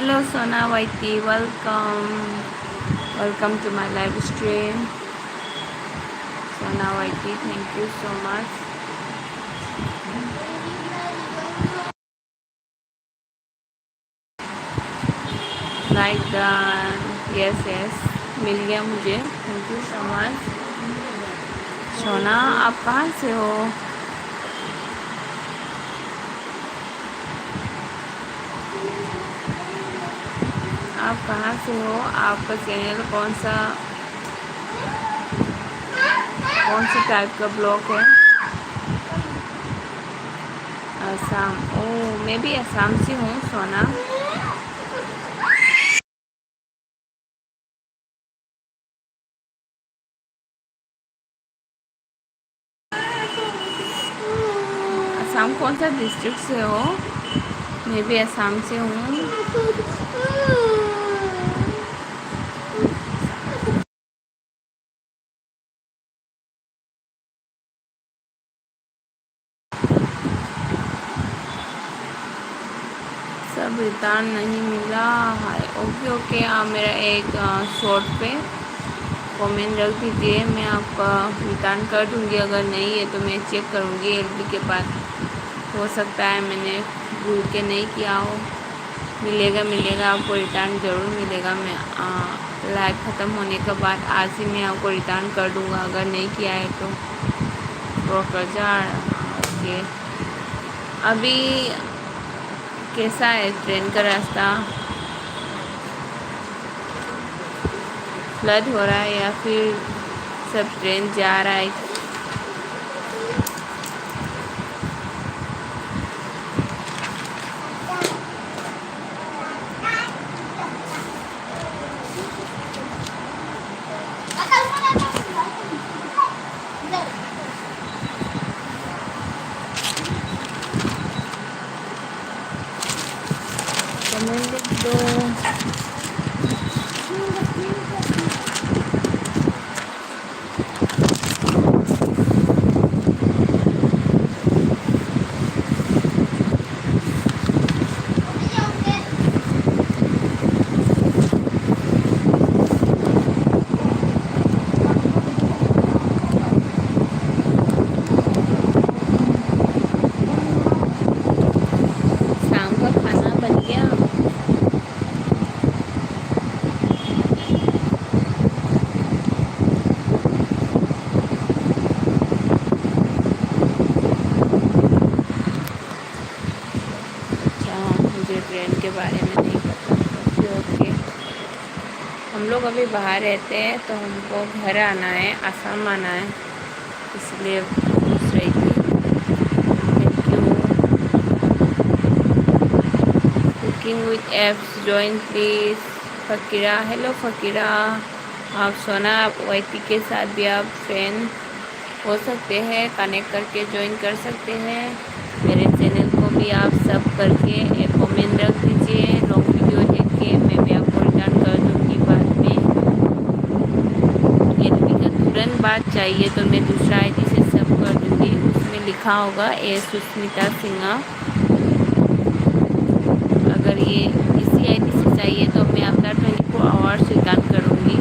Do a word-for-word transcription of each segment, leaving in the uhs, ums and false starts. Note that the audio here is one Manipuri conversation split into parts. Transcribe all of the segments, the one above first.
Hello Sona Waiti, welcome. Welcome to my live stream. Sona Waiti, thank you so much. Like done. Yes, yes, मिल गया मुझे. Thank you so much. सोना, आप कहाँ से हो? आप कहाँ से हो? आपका चैनल कौन सा, कौन सी टाइप का ब्लॉग है? असम. ओ, मैं भी असम से हूँ सोना. असम कौन सा डिस्ट्रिक्ट से हो? मैं भी असम से हूँ. सब रिटर्न नहीं मिला है. ओके, ओके, आप मेरा एक शॉर्ट पे कमेंट रख दीजिए, मैं आपका रिटर्न कर दूँगी. अगर नहीं है तो मैं चेक करूँगी एलबी के पास, हो सकता है मैंने भूल के नहीं किया हो. मिलेगा, मिलेगा, आपको रिटर्न ज़रूर मिलेगा. मैं लाइव ख़त्म होने के बाद आज ही मैं आपको रिटर्न कर दूँगा, अगर नहीं किया है तो. ब्रोकर जा. ओके, अभी कैसा है ट्रेन का रास्ता? फ्लड हो रहा है या फिर सब ट्रेन जा रहा है? कमेंट लिख दो. बारे में नहीं पता। Okay, okay. हम लोग अभी बाहर रहते हैं, तो हमको घर आना है, आसाम आना है, इसलिए पूछ रही थी। Thank you. Cooking with apps, join please. Fakira, hello Fakira. आप सोना, आप वाईटी के साथ भी आप फ्रेंड हो सकते हैं, कनेक्ट करके ज्वाइन कर सकते हैं। मेरे चैनल को भी आप सब करके एक कमेंट रख दीजिए। लॉन्ग वीडियो देख के मैं भी आपको रिटर्न कर दूंगी बाद में। यदि का तुरंत बाद चाहिए तो मैं दूसरा आईडी से सब कर दूंगी। उसमें लिखा होगा ए सुष्मिता सिंह। अगर ये इसी आईडी से चाहिए तो मैं आपका ट्वेंटी फोर आवर्स रिटर्न करूँगी।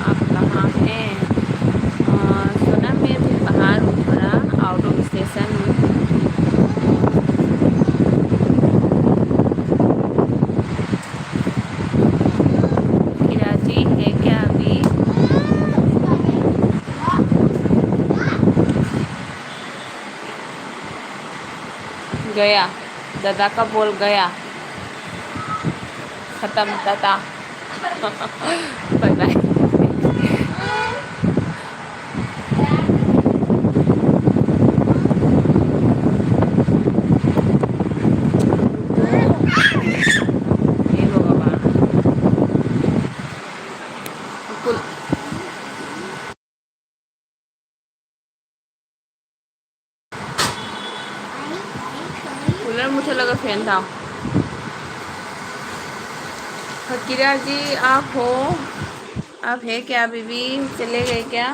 आप कहाँ हैं? अ, सोना, मैं अभी बाहर हूँ, थोड़ा आउट ऑफ स्टेशन हूँ। किराची है क्या अभी? गया, दादा का बॉल गया। खत्म, टाटा। Bye bye. ये होगा बाहर। कुल कूलर, मुझे लगा फैन था। फकीरा जी, आप हो? आप है क्या? बीबी चले गए क्या?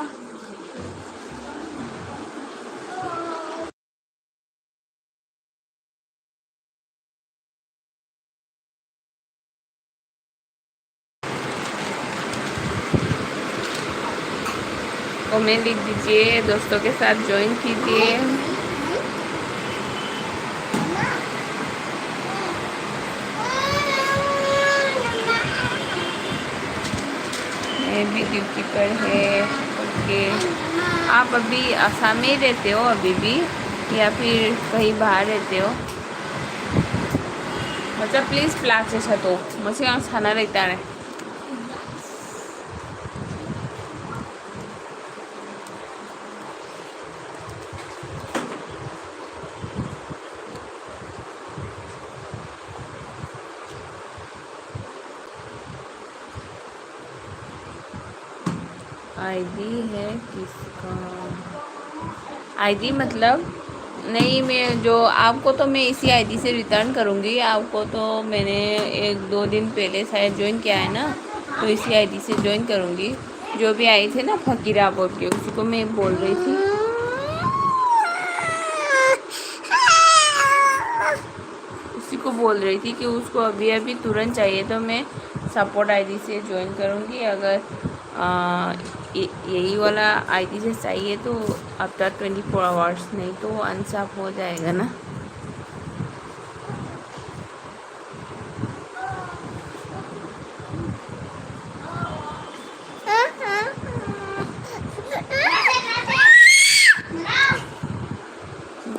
कमेंट लिख दीजिए, दोस्तों के साथ ज्वाइन कीजिए। मैं भी ड्यूटी पर है। ओके, आप अभी आसाम में ही रहते हो अभी भी? या फिर कहीं बाहर रहते हो? ꯃꯆꯥ, please, ꯄ꯭ꯂꯥꯛꯁꯦ ꯁꯠꯇꯣꯛ꯫ ꯃꯁꯤ ꯌꯥꯝ ꯁꯥꯟꯅ ꯂꯩꯇꯥꯔꯦ꯫ आईडी है किसका? आईडी मतलब, नहीं, मैं जो, आपको तो मैं इसी आईडी से रिटर्न करूँगी। आपको तो मैंने एक दो दिन पहले शायद ज्वाइन किया है ना, तो इसी आईडी से ज्वाइन करूँगी। जो भी आए थे ना फकीरा बोल के, उसी को मैं बोल रही थी, उसी को बोल रही थी कि उसको अभी अभी तुरंत चाहिए, तो मैं सपोर्ट आईडी से ज्वाइन करूँगी। अगर आ, ये, यही वाला आईडी से चाहिए तो आफ्टर ट्वेंटी फोर आवर्स, नहीं तो अनसब हो जाएगा ना।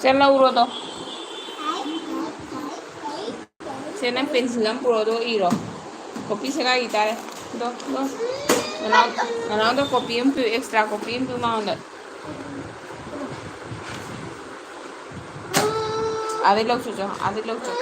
चल ना, उड़ो तो। ꯁꯦ, ꯅꯪ ꯄꯦꯟꯁꯤꯜ ꯑꯃ ꯄꯨꯔꯛꯑꯣ, ꯑꯗꯨꯒ ꯏꯔꯣ꯫ ꯀꯣꯄꯤ ꯁꯦꯒꯥꯏꯈꯤ ꯇꯥꯔꯦ꯫ ꯑꯗꯣ, ꯑꯗꯣ꯫ ꯅꯅꯥꯎ-, ꯅꯅꯥꯎꯗ ꯀꯣꯄꯤ ꯑꯃ ꯄꯤꯌꯨ, ꯑꯦꯛꯁꯇ꯭ꯔꯥ ꯀꯣꯄꯤ ꯑꯃ ꯄꯤꯌꯨ ꯃꯉꯣꯟꯗ꯫ ꯑꯥꯗꯩ ꯂꯧ ꯆꯣ, ꯑꯥꯗꯩ ꯂꯧ ꯆꯣ꯫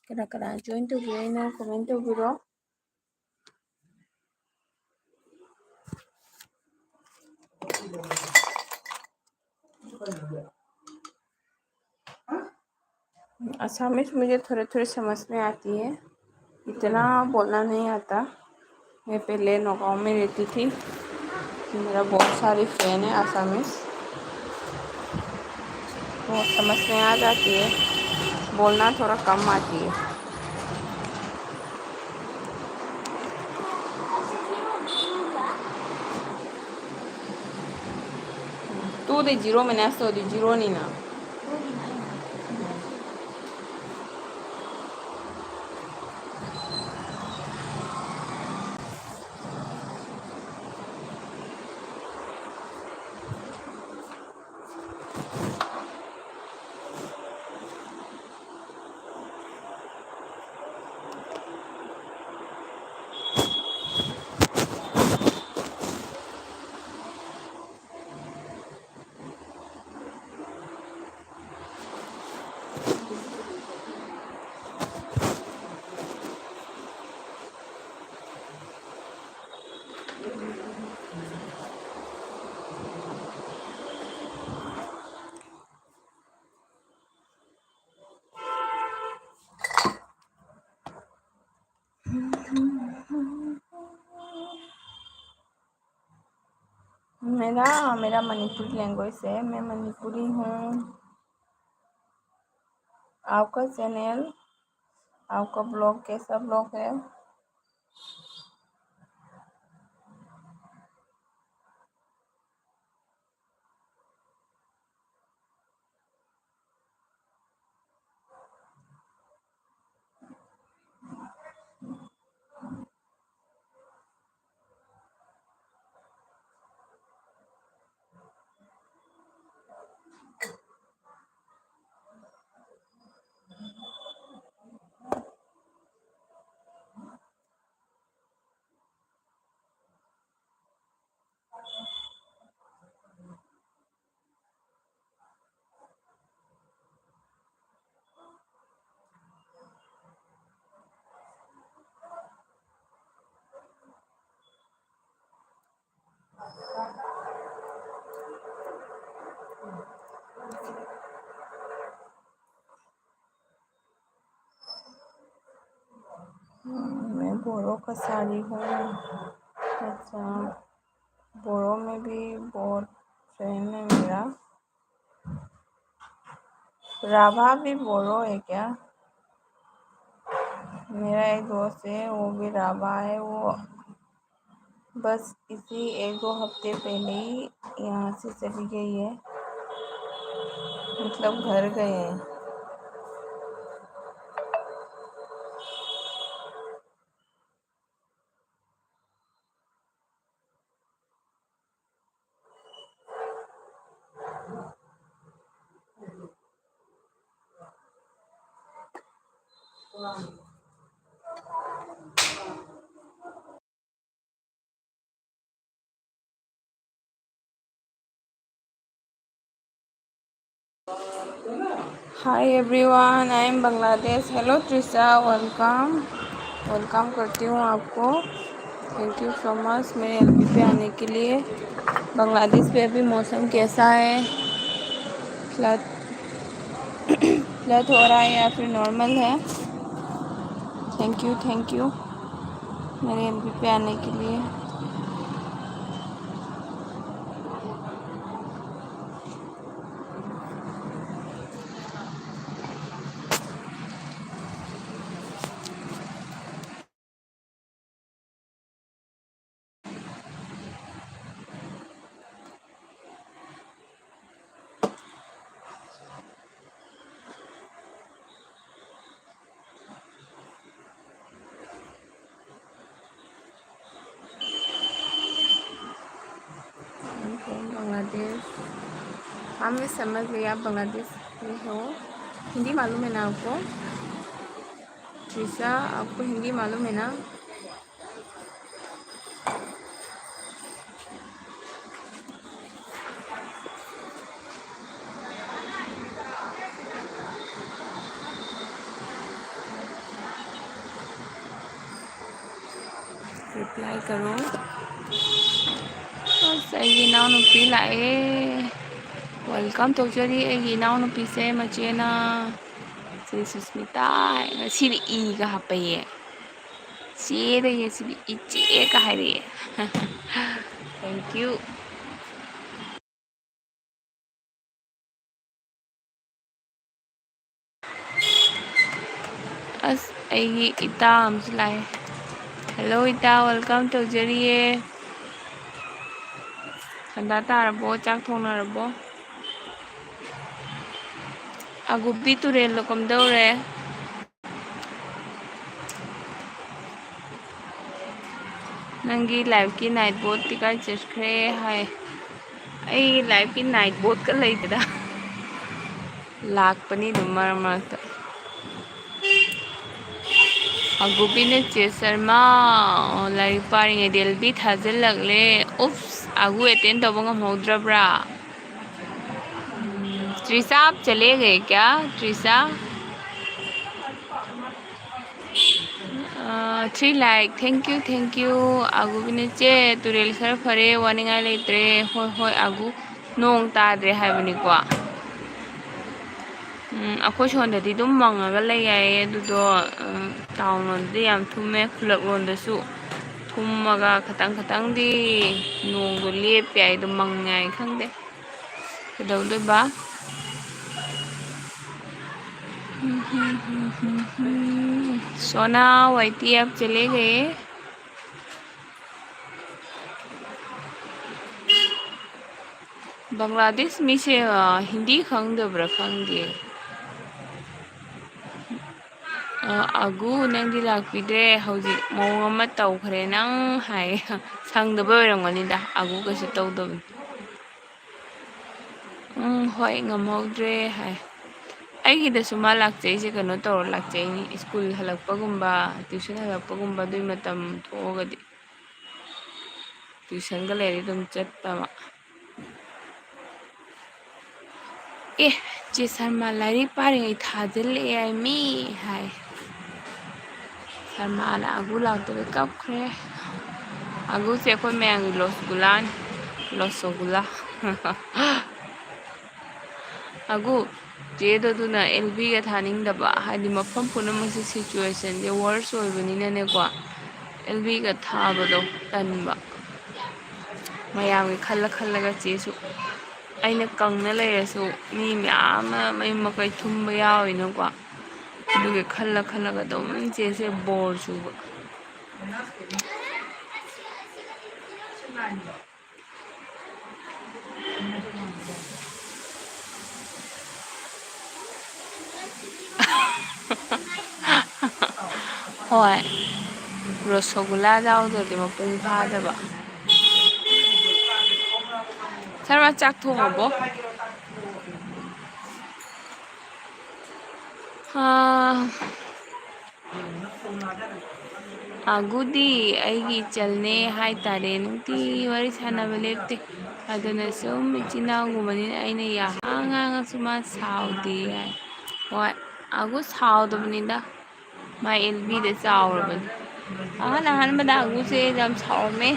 ꯀꯅꯥ ꯀꯅꯥ ꯖꯣꯏꯟ ꯇꯧꯕꯤꯔꯛꯏꯅꯣ, ꯀꯃꯦꯟ ꯇꯧꯕꯤꯔꯣ꯫ असमीज मुझे थोड़े थोड़े समझ में आती है, इतना बोलना नहीं आता। मैं पहले नौगांव में रहती थी, मेरा बहुत सारी फ्रेंड है असमीज, वो समझ में आ जाती है, बोलना थोड़ा कम आती है। तू दे जीरो में ना, सो दे जीरो नहीं ना। मेरा मेरा मणिपुरी लैंग्वेज है, मैं मणिपुरी हूँ। आपका चैनल, आपका ब्लॉग कैसा ब्लॉग है? बोरो का साड़ी हूँ। अच्छा, बोरो में भी बहुत फ्रेंड है मेरा। राभा भी बोरो है क्या? मेरा एक दोस्त है, वो भी राभा है। वो बस इसी एक दो हफ्ते पहले ही यहाँ से चली गई है, मतलब घर गए हैं। Hi everyone, I am Bangladesh. Hello Trisha, welcome. Welcome करती हूँ आपको। Thank you so much मेरे एलपी पे आने के लिए। बांग्लादेश पे अभी मौसम कैसा है? फ्लड फ्लड हो रहा है या फिर नॉर्मल है? थैंक यू, थैंक यू मेरे एलपी पे आने के लिए। I'm from Bangladesh. हाँ, मैं समझ गई, आप बांग्लादेश में हो। हिंदी मालूम है ना आपको? ट्रिशा, आपको हिंदी मालूम है ना? रिप्लाई करो। ꯑꯁ, ꯑꯩꯒꯤ ꯏꯅꯥꯎꯅꯨꯄꯤ ꯂꯥꯛꯑꯦ꯫ ꯋꯦꯜꯀꯝ ꯇꯧꯖꯔꯤ ꯑꯩꯒꯤ ꯏꯅꯥꯎꯅꯨꯄꯤꯁꯦ, ꯃꯆꯦꯅ꯫ ꯁꯤ ꯁꯨꯁꯃꯤꯇꯥ ꯍꯥꯏ꯫ ꯉꯁꯤꯗꯤ ꯏꯒ ꯍꯥꯞꯄꯩꯌꯦ꯫ ꯆꯦꯗꯒꯤ ꯁꯤꯗꯤ ꯏꯆꯦꯒ ꯍꯥꯏꯔꯛꯑꯦ꯫ Thank you꯫ ꯑꯁ, ꯑꯩꯒꯤ ꯏꯇꯥ ꯑꯃꯁꯨ ꯂꯥꯛꯑꯦ꯫ Hello ꯏꯇꯥ, welcome ꯇꯧꯖꯔꯤꯌꯦ꯫ ꯍꯟꯗꯥ ꯇꯥꯔꯕꯣ? ꯆꯥꯛ ꯊꯣꯡꯅꯔꯕꯣ? ꯑꯒꯨꯕꯤ ꯇꯨꯔꯦꯜꯗ ꯀꯝꯗꯧꯔꯦ? ꯅꯪꯒꯤ life ꯀꯤ night boat ꯇꯤ ꯀꯥꯏ ꯆꯠꯈ꯭ꯔꯦ ꯍꯥꯏ꯫ ꯑꯩ life ꯀꯤ night boat ꯀ ꯂꯩꯇꯦꯗ꯫ ꯂꯥꯛꯄꯅꯤ ꯑꯗꯨꯝ ꯃꯔꯛ ꯃꯔꯛꯇ꯫ ꯑꯒꯨꯕꯤꯅ ꯆꯦ ꯁꯔꯃ, ꯑꯣ, ꯂꯥꯏꯔꯤꯛ ꯄꯥꯔꯤꯉꯩꯗ ꯑꯦꯜ ꯕꯤ ꯊꯥꯖꯤꯜꯂꯛꯂꯦ꯫ ꯎꯞꯁ, ꯑꯒꯨ attend ꯇꯧꯕ ꯉꯝꯍꯧꯗ꯭ꯔꯕ꯭ꯔꯥ? ꯎꯝ, ꯇ꯭ꯔꯤꯁꯥ, ꯑꯞ ꯆꯂꯦ ꯒꯌꯦ ꯀꯌꯥ? ꯇ꯭ꯔꯤꯁꯥ? ꯑ, three like, thank you, thank you꯫ ꯑꯒꯨꯕꯤꯅ ꯆꯦ, ꯇꯨꯔꯦꯜ ꯈꯔ ꯐꯔꯦ, ꯋꯥꯅꯤꯡꯉꯥꯏ ꯂꯩꯇ꯭ꯔꯦ꯫ ꯍꯣꯏ, ꯍꯣꯏ, ꯑꯒꯨ, ꯅꯣꯡ ꯇꯥꯗ꯭ꯔꯦ ꯍꯥꯏꯕꯅꯤꯀꯣ꯫ ꯎꯝ, ꯑꯩꯈꯣꯏ ꯁꯣꯝꯗꯗꯤ ꯑꯗꯨꯝ ꯃꯪꯉꯒ ꯂꯩ ꯍꯥꯏꯌꯦ, ꯑꯗꯨꯗꯣ, ꯎꯝ, ꯇꯥꯎꯟ ꯂꯣꯝꯗꯗꯤ ꯌꯥꯝ ꯊꯨꯝꯃꯦ, ꯈꯨꯜꯂꯛ ꯂꯣꯝꯗꯁꯨ ꯊꯨꯝꯃꯒ ꯈꯇꯪ ꯈꯇꯪꯗꯤ ꯅꯣꯡꯗꯣ ꯂꯦꯞꯄꯦ ꯍꯥꯏ, ꯑꯗꯨꯝ ꯃꯪꯉꯦ ꯍꯥꯏ, ꯈꯪꯗꯦ ꯀꯩꯗꯧꯗꯣꯏꯕ꯫ ꯁꯣꯅꯥ, ꯋꯥꯏꯇꯤ ꯑꯞ ꯆꯂꯦ ꯒꯌꯦ꯫ ꯕꯪꯒ꯭ꯂꯥꯗꯦꯁ ꯃꯤꯁꯦ, ꯑ, ꯍꯤꯟꯗꯤ ꯈꯪꯗꯕ꯭ꯔꯥ ꯈꯪꯗꯦ꯫ ꯑ, ꯑꯒꯨ, ꯅꯪꯗꯤ ꯂꯥꯛꯄꯤꯗ꯭ꯔꯦ, ꯍꯧꯖꯤꯛ ꯃꯑꯣꯡ ꯑꯃ ꯇꯧꯈ꯭ꯔꯦ ꯅꯪ ꯍꯥꯏ꯫ ꯁꯪꯗꯕ ꯑꯣꯏꯔꯝꯒꯅꯤꯗ, ꯑꯒꯨ ꯀꯩꯁꯨ ꯇꯧꯗꯕꯅꯤ꯫ ꯎꯝ, ꯍꯣꯏ, ꯉꯝꯍꯧꯗ꯭ꯔꯦ ꯍꯥꯏ꯫ ꯑꯩꯒꯤꯗꯁꯨ ꯃꯥ ꯂꯥꯛꯆꯩꯁꯦ ꯀꯩꯅꯣ ꯇꯧꯔ ꯂꯥꯛꯆꯩꯅꯤ, ꯁ꯭ꯀꯨꯜ ꯍꯜꯂꯛꯄꯒꯨꯝꯕ, ꯇ꯭ꯌꯨꯁꯟ ꯍꯜꯂꯛꯄꯒꯨꯝꯕ ꯑꯗꯨꯒꯤ ꯃꯇꯝ ꯊꯣꯛꯑꯒꯗꯤ꯫ ꯇ꯭ꯌꯨꯁꯟꯒ ꯂꯩꯔꯗꯤ ꯑꯗꯨꯝ ꯆꯠꯄ ꯃꯥ꯫ ꯑꯦ, ꯆꯦ ꯁꯔꯃ ꯂꯥꯏꯔꯤꯛ ꯄꯥꯔꯤꯉꯩ ꯊꯥꯖꯤꯜꯂꯛꯑꯦ ꯍꯥꯏ ꯃꯤ ꯍꯥꯏ꯫ ꯁꯔꯃꯅ ꯑꯒꯨ ꯂꯥꯛꯇꯕꯩ ꯀꯞꯈ꯭ꯔꯦ꯫ ꯑꯒꯨꯁꯦ ꯑꯩꯈꯣꯏ ꯃꯌꯥꯝꯒꯤ ꯂꯣꯁꯒꯨꯂꯥꯅꯤ꯫ ꯂꯣꯁꯣꯒꯨꯂꯥ꯫ ꯑꯒꯨ, ꯆꯦꯗꯣ ꯑꯗꯨꯅ ꯑꯦꯜ ꯕꯤꯒ ꯊꯥꯅꯤꯡꯗꯕ, ꯍꯥꯏꯗꯤ ꯃꯐꯝ ꯄꯨꯝꯅꯃꯛꯁꯦ situationꯁꯦ worse ꯑꯣꯏꯕꯅꯤꯅꯅꯦꯀꯣ꯫ ꯑꯦꯜ ꯕꯤꯒ ꯊꯥꯕꯗꯣ ꯇꯟꯕ꯫ ꯃꯌꯥꯝꯒꯤ ꯈꯜꯂ ꯈꯜꯂꯒ ꯆꯦꯁꯨ꯫ ꯑꯩꯅ ꯀꯪꯅ ꯂꯩꯔꯁꯨ ꯃꯤ ꯃꯌꯥꯝ ꯑꯃ ꯃꯌꯨꯝ ꯃꯀꯩ ꯊꯨꯝꯕ ꯌꯥꯎꯋꯤꯅꯀꯣ꯫ ꯑꯗꯨꯒꯤ ꯈꯜꯂ ꯈꯜꯂꯒ ꯑꯗꯨꯝ ꯆꯦꯁꯦ ꯕꯣꯔ ꯆꯨꯕ꯫ ꯍꯣꯏ꯫ ꯔꯣꯁꯣꯒꯨꯂꯥ ꯌꯥꯎꯗ꯭ꯔꯗꯤ ꯃꯄꯨꯡ ꯐꯥꯗꯕ꯫ ꯁꯔꯃ, ꯆꯥꯛ ꯊꯣꯡꯉꯕꯣ? ꯑꯥ, ꯑꯥꯒꯨꯗꯤ ꯑꯩꯒꯤ ꯏꯆꯜꯅꯦ ꯍꯥꯏꯇꯥꯔꯦ꯫ ꯅꯨꯡꯇꯤꯒꯤ ꯋꯥꯔꯤ ꯁꯥꯟꯅꯕ ꯂꯦꯞꯇꯦ꯫ ꯑꯗꯨꯅ ꯁꯨꯝ ꯏꯆꯤꯟ ꯏꯅꯥꯎꯒꯨꯝꯕꯅꯤꯅ ꯑꯩꯅ ꯌꯥꯍꯥꯡ ꯉꯥꯡꯉꯁꯨ ꯃꯥ ꯁꯥꯎꯗꯦ ꯍꯥꯏ꯫ ꯍꯣꯏ, ꯑꯥꯒꯨ ꯁꯥꯎꯗꯕꯅꯤꯗ꯫ ꯃꯥ ꯑꯦꯜ ꯕꯤꯗ ꯆꯥꯎꯔꯕꯅꯤ꯫ ꯑꯍꯥꯟ ꯑꯍꯥꯟꯕꯗ ꯑꯥꯒꯨꯁꯦ ꯌꯥꯝ ꯁꯥꯎꯔꯝꯃꯦ꯫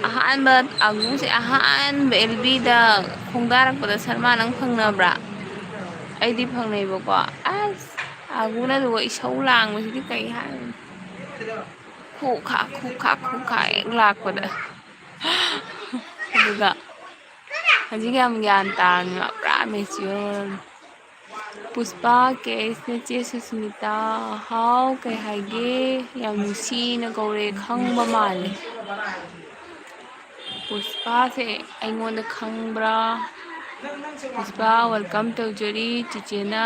ꯑꯍꯥꯟꯕ ꯑꯥꯒꯨꯁꯦ ꯑꯍꯥꯟꯕ ꯑꯦꯜ ꯕꯤꯗ ꯈꯣꯡꯗꯥꯔꯛꯄꯗ ꯁꯔꯃꯥ ꯅꯪ ꯐꯪꯅꯕ꯭ꯔꯥ? ꯑꯩꯗꯤ ꯐꯪꯅꯩꯕꯀꯣ꯫ ꯑꯁ, ꯑꯥꯒꯨꯅ ꯑꯗꯨꯒ ꯏꯁꯧ ꯂꯥꯡꯕꯁꯤꯗꯤ ꯀꯩ ꯍꯥꯏꯔꯨꯅꯤ? ꯈꯨꯈꯥ, ꯈꯨꯈꯥ, ꯈꯨꯈꯥ ꯍꯦꯛ ꯂꯥꯛꯄꯗ꯫ ꯑꯗꯨꯒ ꯍꯧꯖꯤꯛ ꯌꯥꯝ ꯒ꯭ꯌꯥꯟ ꯇꯥꯔꯕꯅꯦꯕ, ꯄꯨꯔꯥ mature ꯑꯣꯏꯔꯕꯅꯦ꯫ ꯄꯨꯁꯄꯥ, ꯀꯦ ꯑꯦꯁ ꯅꯆꯦ ꯁꯨꯁꯃꯤꯇꯥ꯫ ꯍꯥꯎ, ꯀꯩ ꯍꯥꯏꯒꯦ? ꯌꯥꯝ ꯅꯨꯡꯁꯤꯅ ꯀꯧꯔꯦ, ꯈꯪꯕ ꯃꯥꯜꯂꯦ꯫ ꯄꯨꯁꯄꯥꯁꯦ ꯑꯩꯉꯣꯟꯗ ꯈꯪꯕ꯭ꯔꯥ? ꯄꯨꯁꯄꯥ, welcome ꯇꯧꯖꯔꯤ ꯆꯤꯆꯦꯅ꯫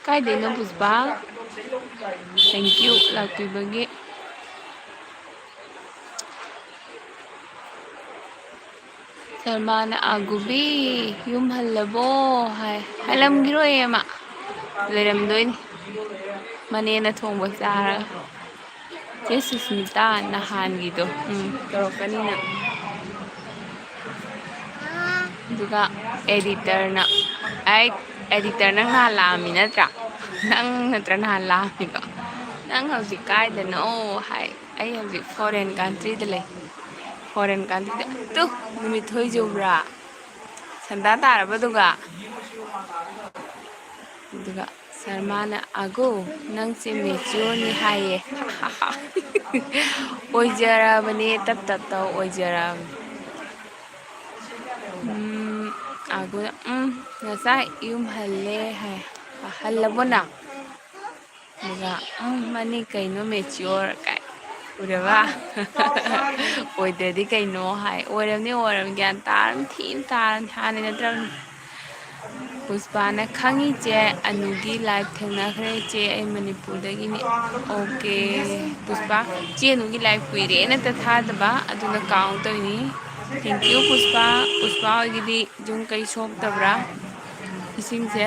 ꯀꯥꯏꯗꯩꯅꯣ ꯄꯨꯁꯄꯥ? Thank you ꯂꯥꯛꯄꯤꯕꯒꯤ꯫ ꯁꯜꯃꯥꯅ, "ꯑꯥꯒꯨꯕꯤ, ꯌꯨꯝ ꯍꯜꯂꯕꯣ?" ꯍꯥꯏ꯫ ꯍꯜꯂꯝꯈꯤꯔꯣꯏꯌꯦ ꯃꯥ꯫ ꯂꯩꯔꯝꯗꯣꯏꯅꯤ꯫ ꯃꯅꯦꯅ ꯊꯣꯡꯕ ꯆꯥꯔꯒ꯫ ꯆꯦ ꯁꯨꯁꯃꯤꯇꯥ, ꯅꯍꯥꯟꯒꯤꯗꯣ꯫ ꯎꯝ, ꯇꯧꯔꯛꯀꯅꯤ ꯅꯪ꯫ ꯑꯗꯨꯒ editor ꯅ, ꯑꯩ, editor ꯅꯪ ꯅꯍꯥꯟ ꯂꯥꯛꯑꯝꯃꯤ ꯅꯠꯇ꯭ꯔꯥ? ꯅꯪ ꯅꯠꯇ꯭ꯔꯥ ꯅꯍꯥꯟ ꯂꯥꯛꯑꯝꯃꯤꯗꯣ? "ꯅꯪ ꯍꯧꯖꯤꯛ ꯀꯥꯏꯗꯅꯣ?" ꯍꯥꯏ꯫ "ꯑꯩ ꯍꯧꯖꯤꯛ foreign country ꯗ ꯂꯩ꯫" Foreign country ꯗ꯫ ꯇꯨ, ꯅꯨꯃꯤꯠ ꯊꯣꯛꯏꯁꯦ ꯎꯕ꯭ꯔꯥ? ꯁꯟꯗꯥ ꯇꯥꯔꯕ ꯑꯗꯨꯒ? ꯑꯗꯨꯒ ꯁꯔꯃꯥꯅ, "ꯑꯒꯣ, ꯅꯪꯁꯦ ꯃꯦꯆꯤꯌꯣꯔꯅꯤ ꯍꯥꯏꯌꯦ꯫" ꯑꯣꯏꯖꯔꯕꯅꯦ, ꯇꯞ ꯇꯞ ꯇꯧ ꯑꯣꯏꯖꯔꯕꯅꯦ꯫ ꯎꯝ, ꯑꯒꯣ, ꯎꯝ, "ꯉꯁꯥꯏ ꯌꯨꯝ ꯍꯜꯂꯦ ꯍꯥꯏ꯫" "ꯍꯜꯂꯕꯣ ꯅꯪ?" ꯑꯗꯨꯒ, "ꯎꯝ, ꯃꯥꯅꯤ ꯀꯩꯅꯣ ꯃꯦꯆꯤꯌꯣꯔ ꯀꯥꯏ ꯎꯔꯕ?" "ꯑꯣꯏꯗ꯭ꯔꯗꯤ ꯀꯩꯅꯣ?" ꯍꯥꯏ꯫ ꯑꯣꯏꯔꯝꯅꯤ, ꯑꯣꯏꯔꯝꯅꯤ, ꯒ꯭ꯌꯥꯟ ꯇꯥꯔꯅꯤ, ꯊꯤꯅ ꯇꯥꯔꯅꯤ, ꯍꯥꯟꯅ ꯅꯠꯇ꯭ꯔꯕꯅꯤ꯫ ꯄꯨꯁꯄꯥꯅ, "ꯈꯪꯉꯤꯁꯦ ꯑꯅꯨꯒꯤ ꯂꯥꯏꯐ ꯊꯦꯡꯅꯈ꯭ꯔꯦ ꯏꯆꯦ, ꯑꯩ ꯃꯅꯤꯄꯨꯔꯗꯒꯤꯅꯤ꯫" ꯑꯣꯀꯦ ꯄꯨꯁꯄꯥ, ꯏꯆꯦ ꯑꯅꯨꯒꯤ ꯂꯥꯏꯐ ꯀꯨꯏꯔꯦꯅ ꯇ ꯊꯥꯗꯕ, ꯑꯗꯨꯅ ꯀꯥꯎꯟ ꯇꯧꯔꯤꯅꯤ꯫ Thank you ꯄꯨꯁꯄꯥ꯫ ꯄꯨꯁꯄꯥ ꯍꯣꯏꯒꯤꯗꯤ ꯌꯨꯝ ꯀꯩ ꯁꯣꯛꯇꯕ꯭ꯔꯥ? ꯏꯁꯤꯡꯁꯦ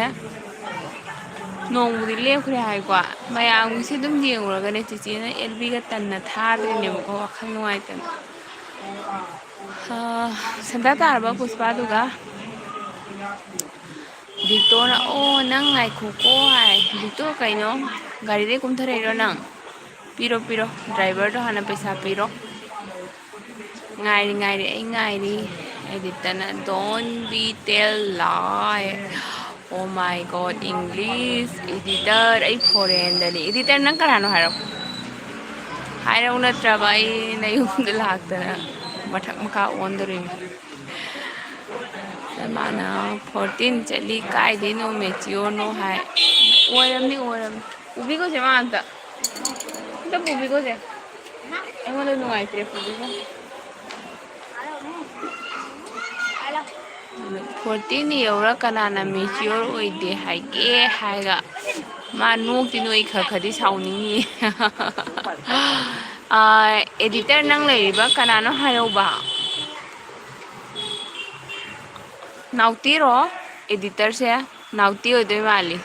ꯅꯣꯡꯕꯨꯗꯤ ꯂꯦꯞꯈ꯭ꯔꯦ ꯍꯥꯏꯀꯣ꯫ ꯃꯌꯥꯝꯒꯤꯁꯨ ꯑꯗꯨꯝ ꯌꯦꯡꯉꯨꯔꯒꯅꯦ, ꯆꯤꯆꯦꯅ ꯑꯦꯜ ꯕꯤꯒ ꯇꯟꯅ ꯊꯥꯗ꯭ꯔꯤꯅꯦꯕꯀꯣ, ꯋꯥꯈꯜ ꯅꯨꯡꯉꯥꯏꯇꯅ꯫ ꯑꯥ, ꯁꯟꯗꯥ ꯇꯥꯔꯕ ꯄꯨꯁꯄꯥꯗꯨꯒ? ꯚꯤꯛꯇꯣꯔꯅ, "ꯑꯣ, ꯅꯪ ꯉꯥꯏꯈꯣꯀꯣ" ꯍꯥꯏ꯫ "ꯚꯤꯛꯇꯣꯔ, ꯀꯩꯅꯣ? ꯒꯥꯔꯤꯗꯩ ꯀꯨꯝꯊꯔꯛꯏꯔꯣ ꯅꯪ? ꯄꯤꯔꯣ, ꯄꯤꯔꯣ, ꯗ꯭ꯔꯥꯏꯚꯔꯗꯣ ꯍꯥꯟꯅ ꯄꯩꯁꯥ ꯄꯤꯔꯣ꯫" ꯉꯥꯏꯔꯤ, ꯉꯥꯏꯔꯤ, ꯑꯩ ꯉꯥꯏꯔꯤ꯫ ꯑꯦꯗꯤꯇꯔꯅ, "Don't be tell lie." Oh my God, English editor, ꯑꯩ ꯐꯣꯔꯦꯟꯗꯅꯤ꯫ ꯑꯦꯗꯤꯇꯔ, ꯅꯪ ꯀꯅꯥꯅꯣ ꯍꯥꯏꯔꯛꯑꯣ꯫ ꯍꯥꯏꯔꯛꯎ, ꯅꯠꯇ꯭ꯔꯕ ꯑꯩ ꯅꯌꯨꯝꯗ ꯂꯥꯛꯇꯅ ꯃꯊꯛ ꯃꯈꯥ ꯑꯣꯟꯗꯣꯔꯤꯅꯤ꯫ ꯃꯥꯅ, "ꯐꯣꯔꯇꯤꯟ ꯆꯠꯂꯤ, ꯀꯥꯏꯗꯩꯅꯣ ꯃꯦꯆꯤꯌꯣꯔꯅꯣ?" ꯍꯥꯏ꯫ ꯑꯣꯏꯔꯝꯅꯤ, ꯑꯣꯏꯔꯝꯅꯤ꯫ ꯄꯨꯕꯤꯈꯣꯁꯦ ꯃꯥ ꯑꯝꯇ꯫ ꯑꯝꯇ ꯄꯨꯕꯤꯈꯣꯁꯦ꯫ ꯑꯩꯉꯣꯟꯗ ꯅꯨꯡꯉꯥꯏꯇ꯭ꯔꯦ, ꯄꯨꯕꯤꯈꯣ꯫ ꯐꯣꯔꯇꯤꯟ ꯌꯧꯔ ꯀꯅꯥꯅ ꯃꯦꯆꯤꯌꯣꯔ ꯑꯣꯏꯗꯦ ꯍꯥꯏꯒꯦ ꯍꯥꯏꯔꯒ ꯃꯥ ꯅꯣꯛꯇꯤ ꯅꯣꯛꯏ, ꯈꯔ ꯈꯔꯗꯤ ꯁꯥꯎꯅꯤꯡꯉꯤ꯫ ꯑꯥ, ꯑꯦꯗꯤꯇꯔ, ꯅꯪ ꯂꯩꯔꯤꯕ ꯀꯅꯥꯅꯣ ꯍꯥꯏꯔꯧꯕ? ꯅꯥꯎꯇꯤꯔꯣ? ꯑꯦꯗꯤꯇꯔꯁꯦ ꯅꯥꯎꯇꯤ ꯑꯣꯏꯗꯣꯏ ꯃꯥꯜꯂꯤ꯫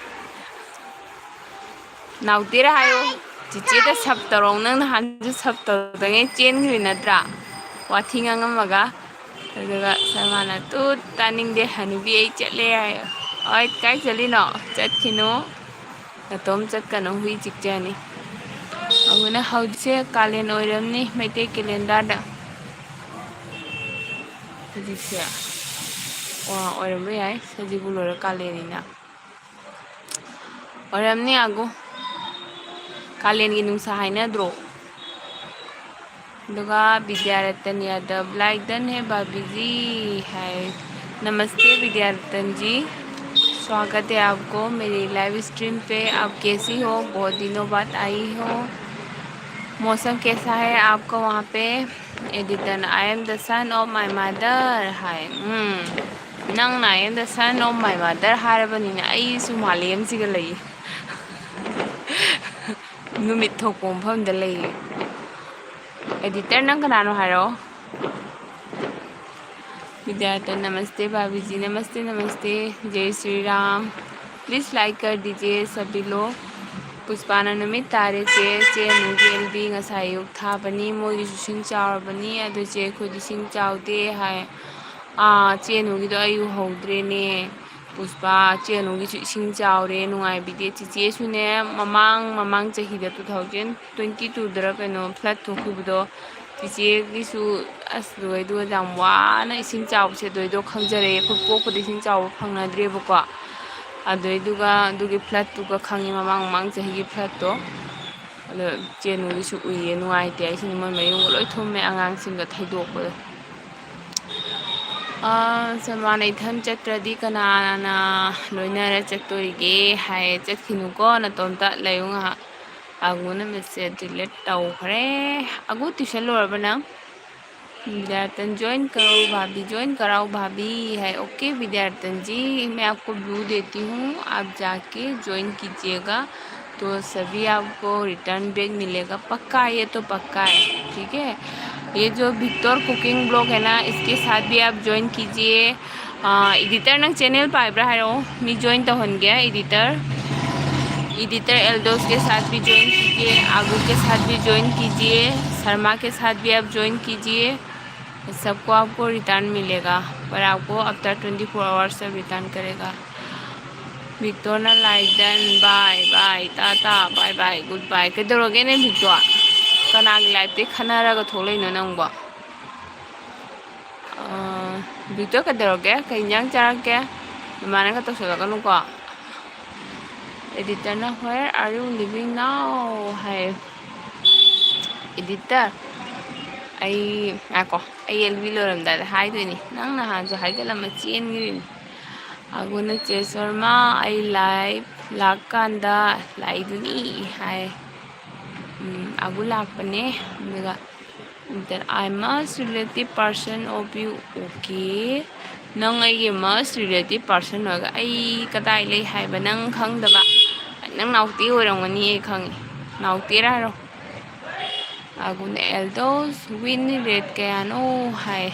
ꯅꯥꯎꯇꯤꯔ ꯍꯥꯏꯌꯨ꯫ ꯆꯤꯆꯦꯗ ꯁꯞ ꯇꯧꯔꯣ꯫ ꯅꯪ ꯅꯍꯥꯟꯁꯨ ꯁꯞ ꯇꯧꯗꯉꯩ ꯆꯦꯟꯈ꯭ꯔꯤ ꯅꯠꯇ꯭ꯔꯥ? ꯋꯥꯊꯤ ꯉꯥꯡꯉꯝꯃꯒ꯫ ꯑꯗꯨꯒ ꯁꯔꯃꯥꯅ, "ꯇꯨꯠ, ꯇꯥꯅꯤꯡꯗꯦ, ꯍꯅꯨꯕꯤ, ꯑꯩ ꯆꯠꯂꯦ" ꯍꯥꯏꯌꯣ꯫ "ꯑꯣꯏ, ꯀꯥꯏ ꯆꯠꯂꯤꯅꯣ? ꯆꯠꯈꯤꯅꯨ꯫ ꯅꯇꯣꯝ ꯆꯠꯀꯅꯨ, ꯍꯨꯏ ꯆꯤꯛꯆꯅꯤ꯫" ꯑꯗꯨꯅ ꯍꯧꯖꯤꯛꯁꯦ ꯀꯥꯂꯦꯟ ꯑꯣꯏꯔꯝꯅꯤ ꯃꯩꯇꯩ ꯀꯦꯂꯦꯟꯗꯔꯗ꯫ ꯍꯧꯖꯤꯛꯁꯦ, ꯑꯣ, ꯑꯣꯏꯔꯝꯕ ꯌꯥꯏ, ꯁꯖꯤꯕꯨ ꯂꯣꯏꯔ ꯀꯥꯂꯦꯟꯅꯤꯅ꯫ ꯑꯣꯏꯔꯝꯅꯤ ꯑꯒꯣ꯫ ꯀꯥꯂꯦꯟꯒꯤ ꯅꯨꯡꯁꯥ ꯍꯥꯏꯅꯗ꯭ꯔꯣ? ꯑꯗꯨꯒ ꯕꯤꯗ꯭ꯌꯥꯔꯇꯟ ꯌꯥꯗꯕ, "ꯂꯥꯏꯛ ꯗꯟ ꯍꯦ ꯕꯥꯕꯤꯖꯤ" ꯍꯥꯏ꯫ "नमस्ते विद्यारतन जी, स्वागत है आपको मेरी लाइव स्ट्रीम पे। आप कैसी हो? बहुत दिनों बाद आई हो। मौसम कैसा है आपका वहाँ पे?" ꯑꯦꯗꯤꯇꯔꯅ "I am the son of my mother" ꯍꯥꯏ꯫ ꯎꯝ, ꯅꯪꯅ "I am the son of my mother" ꯍꯥꯏꯔꯕꯅꯤꯅ ꯑꯩꯁꯨ ꯃꯥꯂꯦꯝꯁꯤꯒ ꯂꯩ꯫ ꯅꯨꯃꯤꯠ ꯊꯣꯛꯄ ꯃꯐꯝꯗ ꯂꯩꯌꯦ꯫ ꯑꯦꯗꯤꯇꯔ, ꯅꯪ ꯀꯅꯥꯅꯣ ꯍꯥꯏꯔꯛꯑꯣ꯫ ꯕꯤꯗ꯭ꯌꯥꯔꯇꯟ, "नमस्ते भाभी जी, नमस्ते, नमस्ते, जय श्री राम। Please like कर दीजिए सभी लोग।" ꯄꯨꯁꯄꯥꯅ, "ꯅꯨꯃꯤꯠ ꯇꯥꯔꯦ ꯆꯦ, ꯆꯦ ꯑꯅꯨꯒꯤ ꯑꯦꯜ ꯕꯤ ꯉꯁꯥꯏ ꯑꯌꯨꯛ ꯊꯥꯕꯅꯤ, ꯃꯣꯏꯒꯤꯁꯨ ꯏꯁꯤꯡ ꯆꯥꯎꯔꯕꯅꯤ, ꯑꯗꯨ ꯆꯦ ꯑꯩꯈꯣꯏꯗꯤ ꯏꯁꯤꯡ ꯆꯥꯎꯗꯦ" ꯍꯥꯏ꯫ "ꯑꯥ, ꯆꯦ ꯑꯅꯨꯒꯤꯗꯣ ꯑꯩ ꯎꯍꯧꯗ꯭ꯔꯦꯅꯦ꯫ ꯄꯨꯁꯄꯥ, ꯆꯦ ꯑꯅꯨꯒꯤꯁꯨ ꯏꯁꯤꯡ ꯆꯥꯎꯔꯦ, ꯅꯨꯡꯉꯥꯏꯕꯤꯗꯦ꯫ ꯆꯤꯆꯦꯁꯨꯅꯦ, ꯃꯃꯥꯡ, ꯃꯃꯥꯡ ꯆꯍꯤꯗ, two thousand twenty two ꯗꯔ ꯀꯩꯅꯣ, flood ꯊꯣꯛꯈꯤꯕꯗꯣ, ꯆꯤꯆꯦꯒꯤꯁꯨ ꯑꯁ ꯂꯣꯏ, ꯑꯗꯨꯒ ꯌꯥꯝ ꯋꯥꯅ ꯏꯁꯤꯡ ꯆꯥꯎꯕꯁꯦ ꯑꯗꯨꯏꯗꯣ ꯈꯪꯖꯔꯛꯑꯦ꯫ ꯑꯩꯈꯣꯏ ꯄꯣꯛꯄꯗ ꯏꯁꯤꯡ ꯆꯥꯎꯕ ꯐꯪꯅꯗ꯭ꯔꯦꯕꯀꯣ꯫ ꯑꯗꯨꯏꯗꯨꯒ ꯑꯗꯨꯒꯤ flood ꯇꯨꯒ ꯈꯪꯉꯤ, ꯃꯃꯥꯡ, ꯃꯃꯥꯡ ꯆꯍꯤꯒꯤ flood ꯇꯣ꯫ ꯑꯗꯣ ꯆꯦ ꯅꯨꯡꯒꯤꯁꯨ ꯎꯏꯌꯦ, ꯅꯨꯡꯉꯥꯏꯇꯦ ꯍꯥꯏꯁꯤꯅꯤ, ꯃꯣꯏ ꯃꯌꯨꯝꯒ ꯂꯣꯏ ꯊꯨꯝꯃꯦ ꯑꯉꯥꯡꯁꯤꯡꯒ ꯊꯩꯗꯣꯛꯄꯗꯣ꯫ ꯑꯥ, ꯁꯜꯃꯥꯟ, "ꯏꯊꯟ ꯆꯠꯇ꯭ꯔꯗꯤ ꯀꯅꯥꯅ ꯂꯣꯏꯅꯔ ꯆꯠꯇꯣꯔꯤꯒꯦ?" ꯍꯥꯏꯌꯦ꯫ ꯆꯠꯈꯤꯅꯨꯀꯣ, ꯅꯇꯣꯝꯇ ꯂꯩꯌꯨ ꯉꯥꯏꯍꯥꯛ꯫ ꯑꯒꯨꯅ message delete ꯇꯧꯈ꯭ꯔꯦ꯫ ꯑꯒꯨ, tuition ꯂꯣꯏꯔꯕ ꯅꯪ? ꯗꯥꯇꯟ, "ज्वाइन करो भाभी, ज्वाइन कराओ भाभी" है। ओके विद्यार्थन जी, मैं आपको ब्लू देती हूँ, आप जाके ज्वाइन कीजिएगा, तो सभी आपको रिटर्न बैक मिलेगा। पक्का है, ये तो पक्का है, ठीक है। ये जो विक्टर कुकिंग ब्लॉग है ना, इसके साथ भी आप ज्वाइन कीजिए। एडिटर, ꯅꯪ ꯆꯦꯅꯦꯜ ꯄꯥꯏꯕ꯭ꯔꯥ ꯍꯥꯏꯔꯛꯑꯣ, ꯃꯤ ꯖꯣꯏꯟ ꯇꯧꯍꯟꯒꯦ꯫ ꯑꯦꯗꯤꯇꯔ, एडिटर एल्दोस के साथ भी ज्वाइन कीजिए, आगू के साथ भी ज्वाइन कीजिए, शर्मा के साथ भी आप ज्वाइन कीजिए। सबको आपको रिटर्न मिलेगा, पर आपको आफ्टर ट्वेंटी फोर आवर्स सब रिटर्न करेगा। ꯕꯤꯛꯇꯣꯔꯅ, "ꯂꯥꯏꯛ ꯗꯟ, ꯕꯥꯏ ꯕꯥꯏ, ꯇꯥꯇꯥ, ꯕꯥꯏ ꯕꯥꯏ, ꯒꯨꯗ ꯕꯥꯏ"꯫ ꯀꯩꯗꯧꯔꯒꯦꯅꯦ ꯕꯤꯛꯇꯣꯔ? ꯀꯅꯥꯒꯤ ꯂꯥꯏꯐꯇꯩ ꯈꯟꯅꯔꯒ ꯊꯣꯛꯂꯛꯏꯅꯣ ꯅꯪꯕꯣ? ꯑꯥ, ꯕꯤꯛꯇꯣꯔ ꯀꯩꯗꯧꯔꯒꯦ? ꯀꯩ ꯏꯟꯖꯥꯡ ꯆꯥꯔꯛꯀꯦ? ꯑꯗꯨꯃꯥꯏꯅꯒ ꯇꯧꯁꯜꯂꯛꯀꯅꯨꯀꯣ꯫ ꯑꯦꯗꯤꯇꯔꯅ "Where are you living now?" ꯍꯥꯏ꯫ ꯑꯦꯗꯤꯇꯔ, ꯑꯩ, ꯉꯥꯏꯈꯣ, ꯑꯩ ꯑꯦꯜ ꯕꯤ ꯂꯣꯏꯔꯝꯗꯥꯏꯗ ꯍꯥꯏꯗꯣꯏꯅꯤ꯫ ꯅꯪ ꯅꯍꯥꯟꯁꯨ ꯍꯥꯏꯒꯠꯂꯝꯃ ꯆꯦꯟꯈ꯭ꯔꯤꯅꯤ꯫ ꯑꯒꯨꯅ "ꯆꯦ ꯁꯔꯃ, ꯑꯩ ꯂꯥꯏꯚ ꯂꯥꯛꯀꯥꯟꯗ ꯂꯥꯛꯏꯗꯨꯅꯤ" ꯍꯥꯏ꯫ ꯎꯝ, ꯑꯒꯨ ꯂꯥꯛꯄꯅꯦ꯫ ꯑꯗꯨꯒ "That I must relative person of you." Okay, ꯅꯪ ꯑꯩꯒꯤ must relative person ꯑꯣꯏꯔꯒ ꯑꯩ ꯀꯗꯥꯏ ꯂꯩ ꯍꯥꯏꯕ ꯅꯪ ꯈꯪꯗꯕ? ꯅꯪ ꯅꯥꯎꯇꯦ ꯑꯣꯏꯔꯝꯒꯅꯤ, ꯑꯩ ꯈꯪꯉꯤ꯫ ꯅꯥꯎꯇꯦꯔꯥ ꯍꯥꯏꯔꯣ꯫ ꯑꯒꯨꯅ "ꯑꯦꯜꯗꯣꯁ, win rate ꯀꯌꯥꯅꯣ?" ꯍꯥꯏ꯫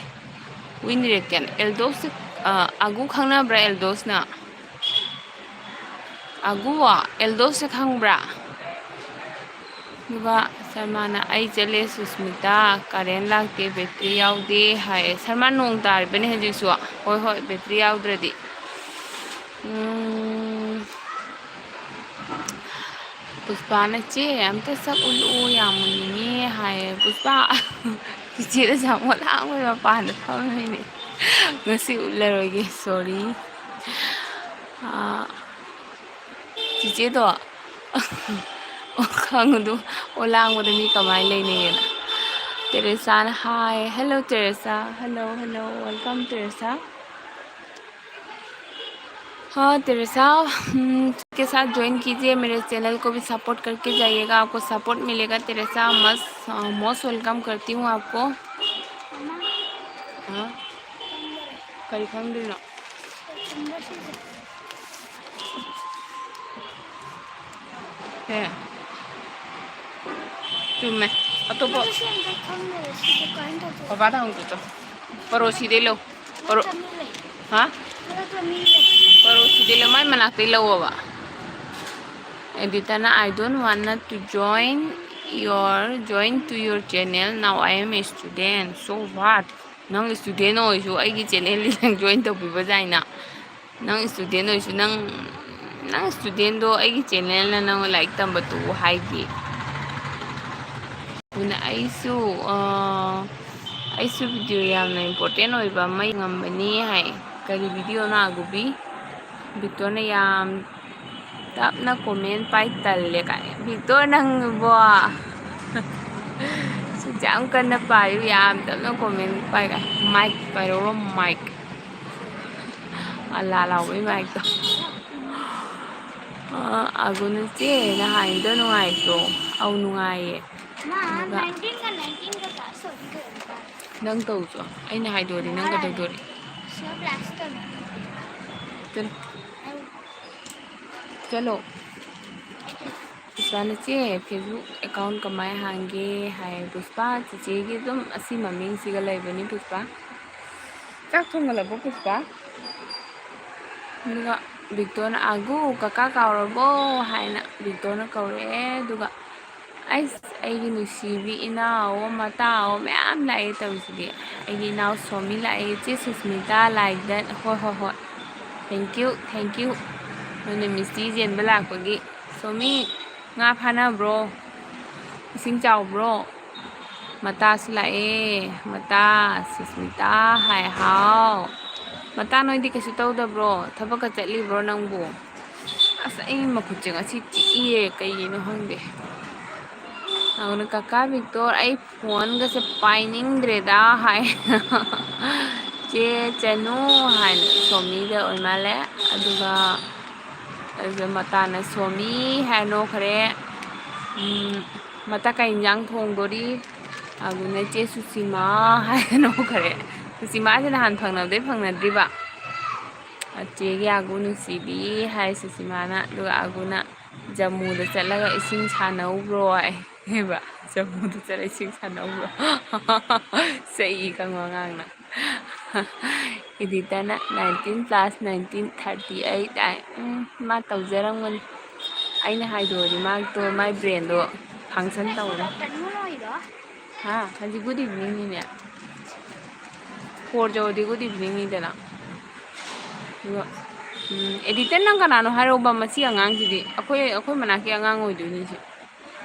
Win rate ꯀꯌꯥꯅꯣ? ꯑꯦꯜꯗꯣꯁꯁꯦ, ꯑ, ꯑꯒꯨ ꯈꯪꯅꯕ꯭ꯔꯥ ꯑꯦꯜꯗꯣꯁꯅ? ꯑꯒꯨ, ꯑꯦꯜꯗꯣꯁꯁꯦ ꯈꯪꯕ꯭ꯔꯥ? ꯑꯗꯨꯒ ꯁꯔꯃꯥꯅ "ꯑꯩ ꯆꯠꯂꯦ ꯁꯨꯁꯃꯤꯇꯥ, ꯀꯔꯦꯟ ꯂꯥꯛꯇꯦ, ꯕꯦꯇ꯭ꯔꯤ ꯌꯥꯎꯗꯦ" ꯍꯥꯏ꯫ ꯁꯔꯃꯥ, ꯅꯣꯡ ꯇꯥꯔꯤꯕꯅꯦ ꯍꯧꯖꯤꯛꯁꯨ꯫ ꯍꯣꯏ, ꯍꯣꯏ, ꯕꯦꯇ꯭ꯔꯤ ꯌꯥꯎꯗ꯭ꯔꯗꯤ꯫ ꯎꯝ, ꯄꯨꯁꯄꯥꯅ "ꯆꯦ, ꯑꯝꯇ ꯁꯛ ꯎꯠꯂꯛꯑꯣ, ꯌꯥꯝ ꯎꯅꯤꯡꯉꯦ" ꯍꯥꯏꯌꯦ꯫ ꯄꯨꯁꯄꯥ, ꯆꯤꯆꯦꯗ ꯁꯥꯃꯣꯠ ꯂꯥꯡꯕꯩ ꯃꯄꯥꯟꯗ ꯐꯝꯃꯤꯅꯦ꯫ ꯉꯁꯤ ꯎꯠꯂꯔꯣꯏꯒꯦ, sorry꯫ ꯑꯥ, ꯆꯤꯆꯦꯗꯣ, ꯑꯣ, ꯈꯪꯉꯨꯗꯨ, ꯑꯣ, ꯂꯥꯡꯕꯗ ꯃꯤ ꯀꯃꯥꯏꯅ ꯂꯩꯅꯩꯌꯦꯅ꯫ ꯇꯦꯔꯦꯁꯥꯅ ꯍꯥꯏ, "Hello Teresa, hello, hello, welcome Teresa. हाँ टेरेसा, हम्म, के साथ ज्वाइन कीजिए, मेरे चैनल को भी सपोर्ट करके जाइएगा, आपको सपोर्ट मिलेगा। टेरेसा, मस, अ, most welcome करती हूँ आपको।" हाँ? ꯀꯔꯤ ꯈꯪꯗꯣꯏꯅꯣ? ꯁꯦ꯫ ꯆꯨꯝꯃꯦ꯫ ꯑꯇꯣꯞꯄ ꯕꯕꯥꯗ ꯍꯪꯉꯨ ꯆꯣ꯫ ꯄꯔꯣꯁꯤꯗꯩ ꯂꯧ꯫ ꯄꯔꯣ-, ꯍꯥ? ꯄꯔꯣꯁꯤꯗꯩ ꯂꯧ꯫ ꯃꯥꯏ ꯃꯅꯥꯛꯇꯩ ꯂꯧꯑꯣꯕ꯫ ꯑꯦꯗꯤꯇꯔꯅ, "I don't wanna to join your, join to your channel. Now I am a student." So what? ꯅꯪ student ꯑꯣꯏꯔꯁꯨ ꯑꯩꯒꯤ channelꯗꯤ ꯅꯪ join ꯇꯧꯕꯤꯕ ꯌꯥꯏꯅ꯫ ꯅꯪ student ꯑꯣꯏꯔꯁꯨ ꯅꯪ, ꯅꯪ studentꯗꯣ ꯑꯩꯒꯤ channelꯅ ꯅꯪ ꯂꯥꯏꯔꯤꯛ ꯇꯝꯕ ꯇꯣꯛꯎ ꯍꯥꯏꯗꯦ꯫ ꯑꯗꯨꯅ ꯑꯩꯁꯨ, ꯑ, ꯑꯩꯁꯨ video ꯌꯥꯝꯅ important ꯑꯣꯏꯕ ꯑꯃ ꯌꯦꯡꯉꯝꯕꯅꯤ ꯍꯥꯏ꯫ ꯀꯔꯤ videoꯅꯣ ꯑꯒꯨꯕꯤ? ꯕꯤꯛꯇꯣꯔꯅ ꯌꯥꯝ ꯇꯞꯅ comment ꯄꯥꯏ ꯇꯜꯂꯦ ꯀꯥꯏ꯫ ꯕꯤꯛꯇꯣꯔ ꯅꯪꯕꯣ꯫ ꯁꯨꯛ ꯌꯥꯝ ꯀꯟꯅ ꯄꯥꯏꯌꯨ, ꯌꯥꯝ ꯇꯞꯅ comment ꯄꯥꯏ ꯀꯥꯏ꯫ Mic ꯄꯥꯏꯔꯛꯎꯔꯣ, mic꯫ ꯑꯂꯥ ꯂꯥꯎꯕꯩ micꯇꯣ꯫ ꯑ, ꯑꯒꯨꯅ ꯆꯦ, ꯅꯍꯥꯟꯒꯤꯗꯣ ꯅꯨꯡꯉꯥꯏꯇ꯭ꯔꯣ? ꯑꯧ, ꯅꯨꯡꯉꯥꯏꯌꯦ꯫ ꯃꯥ ꯑꯗꯨꯒ nineteenꯒ nineteenꯒ class ꯇꯧꯕꯤꯗꯣꯏꯔꯣ? ꯅꯪ ꯇꯧꯁꯨ꯫ ꯑꯩꯅ ꯍꯥꯏꯗꯣꯔꯤ, ꯅꯪ ꯀꯩꯗꯧꯗꯣꯔꯤ? Sir class ꯇꯧꯅꯤ꯫ ꯆꯠꯂꯣ꯫ ꯑꯩ ꯆꯠꯂꯣ꯫ ꯄꯨꯁꯄꯥꯅ, "ꯆꯦ, Facebook account ꯀꯃꯥꯏ ꯍꯥꯡꯒꯦ?" ꯍꯥꯏ꯫ ꯄꯨꯁꯄꯥ, ꯆꯤꯆꯦꯒꯤ ꯑꯗꯨꯝ ꯑꯁꯤ ꯃꯃꯤꯡꯁꯤꯒ ꯂꯩꯕꯅꯤ ꯄꯨꯁꯄꯥ꯫ ꯆꯥꯛ ꯊꯣꯡꯒꯠꯂꯕꯣ ꯄꯨꯁꯄꯥ? ꯑꯗꯨꯒ ꯕꯤꯛꯇꯣꯅ, "ꯑꯒꯨ, ꯀꯀꯥ ꯀꯥꯎꯔꯕꯣ?" ꯍꯥꯏꯅ ꯕꯤꯛꯇꯣꯅ ꯀꯧꯔꯛꯑꯦ꯫ ꯑꯗꯨꯒ, "ꯑꯩꯁ, ꯑꯩꯒꯤ ꯅꯨꯡꯁꯤꯕꯤ ꯏꯅꯥꯎ, ꯃꯇꯥꯎ ꯃꯌꯥꯝ ꯂꯥꯛꯑꯦ ꯇꯧꯔꯤꯁꯤꯗꯤ꯫ ꯑꯩꯒꯤ ꯏꯅꯥꯎ ꯁꯣꯃꯤ ꯂꯥꯛꯑꯦ, ꯏꯆꯦ ꯁꯨꯁꯃꯤꯇꯥ, ꯂꯥꯏꯗꯟ, ꯍꯣꯏ, ꯍꯣꯏ, ꯍꯣꯏ꯫ Thank you, thank you꯫ ꯅꯣꯏꯅ ꯃꯤꯁꯇꯤ ꯆꯦꯟꯕ ꯂꯥꯛꯄꯒꯤ꯫ ꯁꯣꯃꯤ, ꯉꯥ ꯐꯥꯅꯕ꯭ꯔꯣ? ꯏꯁꯤꯡ ꯆꯥꯎꯕ꯭ꯔꯣ?" ꯃꯇꯥꯁꯨ ꯂꯥꯛꯑꯦ꯫ ꯃꯇꯥ, ꯁꯨꯁꯃꯤꯇꯥ ꯍꯥꯏ, ꯍꯥꯎ꯫ ꯃꯇꯥ, ꯅꯣꯏꯗꯤ ꯀꯩꯁꯨ ꯇꯧꯗꯕ꯭ꯔꯣ? ꯊꯕꯛꯀ ꯆꯠꯂꯤꯕ꯭ꯔꯣ ꯅꯪꯕꯨ? ꯑꯁ, ꯑꯩ ꯃꯈꯨꯠꯁꯦ ꯉꯁꯤ ꯆꯤꯛꯏꯌꯦ, ꯀꯩꯒꯤꯅꯣ ꯈꯪꯗꯦ꯫ ꯑꯗꯨꯅ, "ꯀꯀꯥ ꯕꯤꯛꯇꯣꯔ, ꯑꯩ ꯐꯣꯟꯒꯁꯦ ꯄꯥꯏꯅꯤꯡꯗ꯭ꯔꯦꯗ" ꯍꯥꯏ꯫ "ꯆꯦ, ꯆꯅꯨ" ꯍꯥꯏꯅ ꯁꯣꯃꯤꯗ ꯑꯣꯏ ꯃꯥꯜꯂꯦ꯫ ꯑꯗꯨꯒ ꯑꯗꯨꯗ ꯃꯇꯥꯅ "ꯁꯣꯃꯤ" ꯍꯥꯏꯔ ꯅꯣꯛꯈ꯭ꯔꯦ꯫ ꯎꯝ, "ꯃꯇꯥ, ꯀꯩ ꯏꯟꯖꯥꯡ ꯊꯣꯡꯗꯣꯔꯤ?" ꯑꯗꯨꯅ "ꯆꯦ ꯁꯨꯁꯤꯃꯥ" ꯍꯥꯏꯔ ꯅꯣꯛꯈ꯭ꯔꯦ꯫ ꯁꯨꯁꯤꯃꯥꯁꯦ ꯅꯍꯥꯟ ꯐꯪꯅꯕꯗꯩ ꯐꯪꯅꯗ꯭ꯔꯤꯕ꯫ "ꯆꯦꯒꯤ ꯑꯒꯨ ꯅꯨꯡꯁꯤꯕꯤ" ꯍꯥꯏ ꯁꯨꯁꯤꯃꯥꯅ꯫ ꯑꯗꯨꯒ ꯑꯒꯨꯅ "ꯖꯝꯃꯨꯗ ꯆꯠꯂꯒ ꯏꯁꯤꯡ ꯁꯥꯟꯅꯧꯕ꯭ꯔꯣ?" ꯍꯥꯏ꯫ ꯍꯦꯕ, "ꯖꯝꯃꯨꯗ ꯆꯠꯂ ꯏꯁꯤꯡ ꯁꯥꯟꯅꯧꯕ꯭ꯔꯣ?" ꯆꯩ ꯈꯪꯕ ꯑꯉꯥꯡꯅ꯫ Editorꯅ "nineteen plus nineteen, thirty eight" ꯍꯥꯏ꯫ ꯎꯝ, ꯃꯥ ꯇꯧꯖꯔꯝꯒꯅꯤ꯫ ꯑꯩꯅ ꯍꯥꯏꯗꯣꯛꯑꯗꯤ ꯃꯥꯗꯣ, ꯃꯥꯏ brainꯗꯣ function ꯇꯧꯔꯣꯏ꯫ ꯍꯥ? ꯍꯧꯖꯤꯛ good eveningꯅꯤꯅꯦ꯫ Four ꯌꯧꯔꯗꯤ good eveningꯅꯤꯗꯅ꯫ ꯑꯗꯨꯒ, ꯎꯝ, editor, ꯅꯪ ꯀꯅꯥꯅꯣ ꯍꯥꯏꯔꯛꯎꯕ, ꯃꯁꯤ ꯑꯉꯥꯡꯁꯤꯗꯤ꯫ ꯑꯩꯈꯣꯏ, ꯑꯩꯈꯣꯏ ꯃꯅꯥꯛꯀꯤ ꯑꯉꯥꯡ ꯑꯣꯏꯗꯣꯏꯅꯤ ꯁꯤ꯫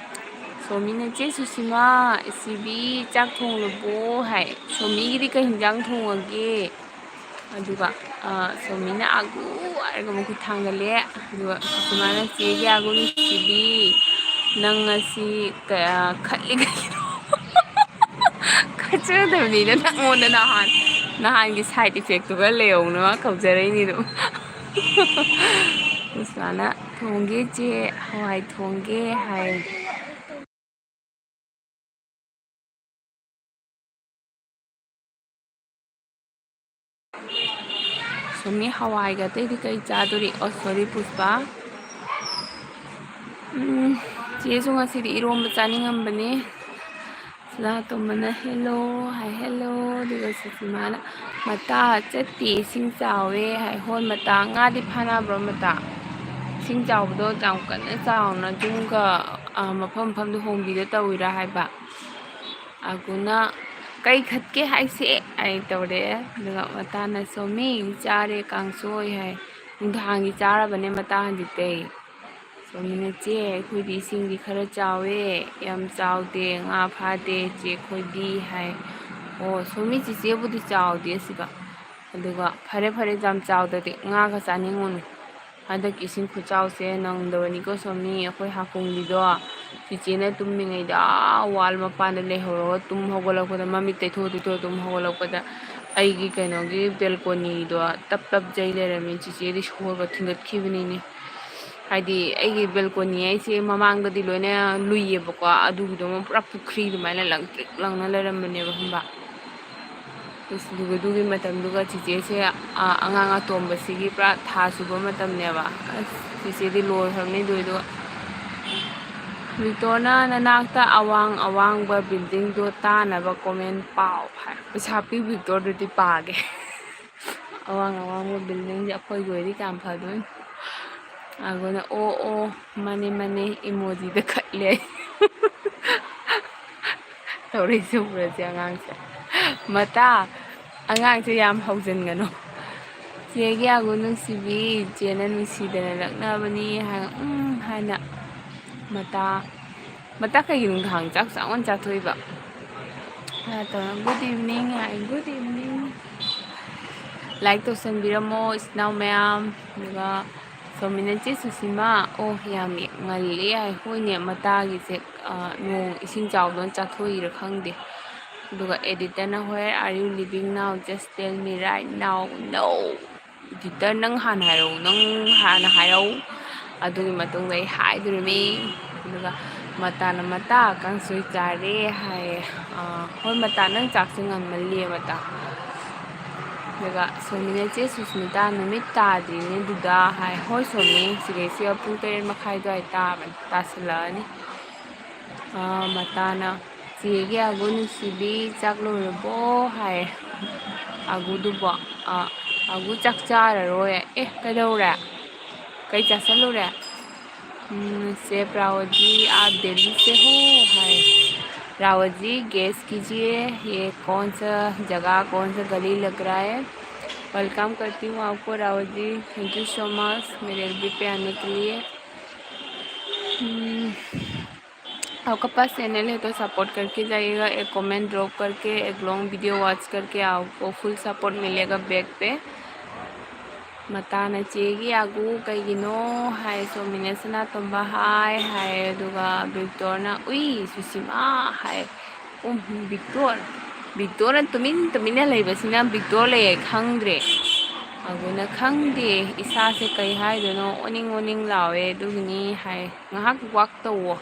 ꯁꯣꯃꯤꯅ, "ꯆꯦ ꯁꯨꯁꯤꯃꯥ, ꯁꯤꯕꯤ ꯆꯥꯛ ꯊꯣꯡꯂꯕꯣ?" ꯍꯥꯏ꯫ ꯁꯣꯃꯤꯒꯤꯗꯤ ꯀꯩ ꯍꯤꯟꯖꯥꯡ ꯊꯣꯡꯉꯒꯦ? ꯑꯗꯨꯒ, ꯑ, ꯁꯣꯃꯤꯅ ꯑꯥꯒꯨ ꯍꯥꯏꯔꯒ ꯃꯈꯨꯠ ꯊꯥꯡꯒꯠꯂꯦ꯫ ꯑꯗꯨꯒ ꯁꯨꯃꯥꯏꯅ, "ꯆꯦꯒꯤ ꯑꯥꯒꯨ ꯅꯨꯡꯁꯤꯕꯤ, ꯅꯪ ꯉꯁꯤ ꯀ-, ꯈꯠꯂꯤ ꯀꯩꯒꯤꯅꯣ?" ꯈꯠꯆꯗꯕꯅꯤꯅ ꯅꯪꯉꯣꯟꯗ ꯅꯍꯥꯟ, ꯅꯍꯥꯟꯒꯤ side effectꯇꯨꯒ ꯂꯩꯍꯧꯅꯕ ꯀꯧꯖꯔꯛꯏꯅꯤ ꯑꯗꯨꯝ꯫ ꯁꯨꯃꯥꯏꯅ, "ꯊꯣꯡꯒꯦ ꯆꯦ, ꯍꯋꯥꯏ ꯊꯣꯡꯒꯦ" ꯍꯥꯏ꯫ ꯁꯣꯃꯤ, ꯍꯋꯥꯏꯒ ꯑꯇꯩꯗꯤ ꯀꯩ ꯆꯥꯗꯣꯔꯤ? ꯑꯣ, sorry, ꯄꯨꯁꯄꯥ꯫ ꯎꯝ, ꯆꯦꯁꯨ ꯉꯁꯤꯗꯤ ꯏꯔꯣꯝꯕ ꯆꯥꯅꯤꯡꯉꯝꯕꯅꯦ꯫ ꯁꯤꯂꯥꯇꯣꯝꯕꯅ "hello" ꯍꯥꯏ, "hello"꯫ ꯑꯗꯨꯒ ꯁꯨꯁꯤꯃꯥꯅ, "ꯃꯇꯥ ꯆꯠꯇꯦ, ꯏꯁꯤꯡ ꯆꯥꯎꯋꯦ" ꯍꯥꯏ꯫ ꯍꯣꯏ, ꯃꯇꯥ, ꯉꯥꯗꯤ ꯐꯥꯅꯕ꯭ꯔꯣ ꯃꯇꯥ? ꯏꯁꯤꯡ ꯆꯥꯎꯕꯗꯣ ꯌꯥꯝ ꯀꯟꯅ ꯆꯥꯎꯅ ꯌꯨꯝꯒ, ꯑ, ꯃꯐꯝ ꯃꯐꯝꯗ ꯍꯣꯡꯕꯤꯗ ꯇꯧꯋꯤꯔꯥ ꯍꯥꯏꯕ? ꯑꯥꯒꯨꯅ, "ꯀꯩ ꯈꯠꯀꯦ ꯍꯥꯏꯁꯦ?" ꯑꯩ ꯇꯧꯔꯦ꯫ ꯑꯗꯨꯒ ꯃꯇꯥꯅ, "ꯁꯣꯃꯤ, ꯆꯥꯔꯦ ꯀꯥꯡꯁꯣꯏ" ꯍꯥꯏ꯫ ꯅꯨꯡꯗꯥꯡꯒꯤ ꯆꯥꯔꯕꯅꯦ ꯃꯇꯥ ꯍꯧꯖꯤꯛꯇꯩ꯫ ꯁꯣꯃꯤꯅ, "ꯆꯦ, ꯑꯩꯈꯣꯏꯗꯤ ꯏꯁꯤꯡꯗꯤ ꯈꯔ ꯆꯥꯎꯋꯦ, ꯌꯥꯝ ꯆꯥꯎꯗꯦ, ꯉꯥ ꯐꯥꯗꯦ ꯆꯦ, ꯑꯩꯈꯣꯏꯗꯤ" ꯍꯥꯏ꯫ ꯑꯣ, ꯁꯣꯃꯤ, ꯆꯤꯆꯦꯕꯨꯗꯤ ꯆꯥꯎꯗꯦ ꯁꯤꯗ꯫ ꯑꯗꯨꯒ, "ꯐꯔꯦ, ꯐꯔꯦ, ꯌꯥꯝ ꯆꯥꯎꯗꯗꯤ ꯉꯥꯒ ꯆꯥꯅꯤꯡꯉꯨꯅꯨ꯫ ꯍꯟꯗꯛꯀꯤ ꯏꯁꯤꯡ ꯈꯨꯆꯥꯎꯁꯦ ꯅꯪꯗꯕꯅꯤꯀꯣ ꯁꯣꯃꯤ, ꯑꯩꯈꯣꯏ ꯍꯥꯀꯨꯝꯒꯤꯗꯣ ꯆꯤꯆꯦꯅ ꯇꯨꯝꯃꯤꯉꯩꯗ ꯑꯥ wall ꯃꯄꯥꯟꯗ ꯂꯩꯍꯧꯔꯒ ꯇꯨꯝ ꯍꯧꯒꯠꯂꯛꯄꯗ, ꯃꯃꯤꯠ ꯇꯩꯊꯣꯛ ꯇꯩꯊꯣꯛ ꯇꯨꯝ ꯍꯧꯒꯠꯂꯛꯄꯗ ꯑꯩꯒꯤ ꯀꯩꯅꯣꯒꯤ balconyꯗꯣ ꯇꯞ ꯇꯞ ꯌꯩ ꯂꯩꯔꯝꯃꯤ꯫ ꯆꯤꯆꯦꯗꯤ ꯁꯣꯔꯒ ꯊꯤꯡꯒꯠꯈꯤꯕꯅꯤꯅꯦ꯫ ꯍꯥꯏꯗꯤ ꯑꯩꯒꯤ balcony ꯍꯥꯏꯁꯦ ꯃꯃꯥꯡꯗꯗꯤ ꯂꯣꯏꯅ ꯂꯨꯏꯌꯦꯕꯀꯣ, ꯑꯗꯨꯒꯤꯗꯣ ꯑꯃꯨꯛ ꯄꯨꯔꯥ ꯄꯨꯈ꯭ꯔꯤ ꯑꯗꯨꯃꯥꯏꯅ ꯂꯪꯇ꯭ꯔꯤꯛ ꯂꯪꯅ ꯂꯩꯔꯝꯕꯅꯦꯕ, ꯈꯪꯕ?" ꯑꯁ, ꯑꯗꯨꯒ ꯑꯗꯨꯒꯤ ꯃꯇꯝꯗꯨꯒ ꯆꯤꯆꯦꯁꯦ, ꯑ, ꯑꯉꯥꯡ ꯑꯇꯣꯝꯕꯁꯤꯒꯤ ꯄꯨꯔꯥ ꯊꯥ ꯁꯨꯕ ꯃꯇꯝꯅꯦꯕ꯫ ꯑꯁ, ꯆꯤꯆꯦꯗꯤ ꯂꯣꯏꯈ꯭ꯔꯕꯅꯤ ꯑꯗꯨꯏꯗꯣ꯫ "ꯕꯤꯛꯇꯣꯔꯅ ꯅꯅꯥꯛꯇ ꯑꯋꯥꯡ ꯑꯋꯥꯡꯕ buildingꯗꯣ ꯇꯥꯅꯕ comment ꯄꯥꯎ" ꯍꯥꯏ꯫ ꯄꯩꯁꯥ ꯄꯤ ꯕꯤꯛꯇꯣꯔꯗꯨꯗꯤ ꯄꯥꯒꯦ꯫ ꯑꯋꯥꯡ ꯑꯋꯥꯡꯕ buildingꯁꯦ ꯑꯩꯈꯣꯏꯒꯤ ꯑꯣꯏꯗꯤ ꯀꯌꯥꯝ ꯐꯗꯣꯏꯅꯣ꯫ ꯑꯗꯨꯅ, "ꯑꯣ, ꯑꯣ, ꯃꯥꯅꯦ, ꯃꯥꯅꯦ" emojiꯗ ꯈꯠꯂꯦ꯫ ꯇꯧꯔꯛꯏꯁꯦ ꯎꯕ꯭ꯔꯥ ꯁꯤ ꯑꯉꯥꯡꯁꯦ? ꯃꯇꯥ, ꯑꯉꯥꯡꯁꯦ ꯌꯥꯝ ꯍꯧꯖꯤꯟꯒꯅꯨ꯫ "ꯆꯦꯒꯤ ꯑꯥꯒꯨ ꯅꯨꯡꯁꯤꯕꯤ, ꯆꯦꯅ ꯅꯨꯡꯁꯤꯗꯅ ꯂꯛꯅꯕꯅꯤ" ꯍꯥꯏ, ꯎꯝ ꯍꯥꯏꯅ꯫ ꯃꯇꯥ, ꯃꯇꯥ ꯀꯩꯒꯤ ꯅꯨꯡꯗꯥꯡ ꯆꯥꯛ ꯆꯥꯛꯃꯟ ꯆꯥꯊꯣꯛꯏꯕ? ꯃꯇꯥ ꯇꯧꯔ, "Good evening" ꯍꯥꯏ, "Good evening"꯫ Like ꯇꯧꯁꯟꯕꯤꯔꯝꯃꯣ ꯏꯆꯤꯟ ꯏꯅꯥꯎ ꯃꯌꯥꯝ꯫ ꯑꯗꯨꯒ ꯁꯣꯃꯤꯅ, "ꯆꯦ ꯁꯨꯁꯤꯃꯥ, ꯑꯣ, ꯌꯥꯝ ꯉꯜꯂꯤ ꯍꯥꯏ꯫ ꯍꯣꯏꯅꯦ, ꯃꯇꯥꯒꯤꯁꯦ, ꯑ, ꯅꯣꯡ ꯏꯁꯤꯡ ꯆꯥꯎꯗꯅ ꯆꯥꯊꯣꯛꯏꯔꯥ ꯈꯪꯗꯦ"꯫ ꯑꯗꯨꯒ editor ꯅ, "Where are you living now? Just tell me right now." No! Editor, ꯅꯪ ꯍꯥꯟꯅ ꯍꯥꯏꯔꯛꯎ, ꯅꯪ ꯍꯥꯟꯅ ꯍꯥꯏꯔꯛꯎ꯫ ꯑꯗꯨꯒꯤ ꯃꯇꯨꯡꯗ ꯑꯩ ꯍꯥꯏꯗꯣꯔꯤꯃꯤ꯫ ꯑꯗꯨꯒ ꯃꯇꯥꯅ, "ꯃꯇꯥ, ꯀꯥꯡꯁꯣꯏ ꯆꯥꯔꯦ" ꯍꯥꯏꯌꯦ꯫ ꯑ, "ꯍꯣꯏ ꯃꯇꯥ, ꯅꯪ ꯆꯥꯛꯁꯦ ꯉꯟꯃꯜꯂꯦ ꯃꯇꯥ"꯫ ꯑꯗꯨꯒ ꯁꯣꯃꯤꯅ, "ꯆꯦ ꯁꯨꯁꯃꯤꯇꯥ, ꯅꯨꯃꯤꯠ ꯇꯥꯗ꯭ꯔꯤꯅꯦ ꯑꯗꯨꯗ" ꯍꯥꯏ꯫ "ꯍꯣꯏ ꯁꯣꯃꯤ, ꯁꯤꯗꯩꯁꯤꯒ ꯄꯨꯡ ꯇꯔꯦꯠ ꯃꯈꯥꯏ ꯑꯗꯨꯋꯥꯏ ꯇꯥꯕꯅꯤ, ꯇꯥꯁꯤꯜꯂꯛꯑꯅꯤ"꯫ ꯑ, ꯃꯇꯥꯅ, "ꯆꯦꯒꯤ ꯑꯒꯨ ꯅꯨꯡꯁꯤꯕꯤ, ꯆꯥꯛ ꯂꯣꯏꯔꯕꯣ?" ꯍꯥꯏ꯫ ꯑꯒꯨꯗꯨꯕꯣ? ꯑ, "ꯑꯒꯨ ꯆꯥꯛ ꯆꯥꯔꯔꯣꯏ"꯫ "ꯑꯦ, ꯀꯩꯗꯧꯔꯦ? ꯀꯩ ꯆꯥꯁꯜꯂꯨꯔꯦ?" "हम्म, सेब रावत जी, आप दिल्ली से हो?" हाय। रावत जी, guess कीजिए, ये कौन सा जगह, कौन सा गली लग रहा है? Welcome करती हूँ आपको Rawat ji, thank you so much मेरे F B पे आने के लिए। हम्म, आपका पास चैनल है तो सपोर्ट करके जाइएगा, एक कमेंट ड्रॉप करके, एक लॉन्ग वीडियो वॉच करके आपको फुल सपोर्ट मिलेगा बैक पे। ꯃꯇꯥꯅ, "ꯆꯦꯒꯤ ꯑꯒꯨ ꯀꯩꯒꯤꯅꯣ?" ꯍꯥꯏ꯫ ꯁꯣꯃꯤꯅ, "ꯁꯅꯥꯇꯣꯝꯕ ꯍꯥꯏ" ꯍꯥꯏ꯫ ꯑꯗꯨꯒ ꯕꯤꯛꯇꯣꯔꯅ, "ꯎꯏ, ꯁꯨꯁꯤꯃꯥ" ꯍꯥꯏ꯫ ꯎꯝ, ꯕꯤꯛꯇꯣꯔ, ꯕꯤꯛꯇꯣꯔꯅ ꯇꯨꯃꯤꯟ ꯇꯨꯃꯤꯟꯅ ꯂꯩꯕꯁꯤꯅ ꯕꯤꯛꯇꯣꯔ ꯂꯩꯌꯦ ꯈꯪꯗ꯭ꯔꯦ꯫ ꯑꯒꯨꯅ, "ꯈꯪꯗꯦ, ꯏꯁꯥꯁꯦ ꯀꯩ ꯍꯥꯏꯗꯣꯏꯅꯣ, ꯑꯣꯅꯤꯡ ꯑꯣꯅꯤꯡ ꯂꯥꯎꯋꯦ, ꯑꯗꯨꯒꯤꯅꯤ" ꯍꯥꯏ꯫ "ꯉꯥꯏꯍꯥꯛ ꯋꯥꯛ ꯇꯧꯋꯣ,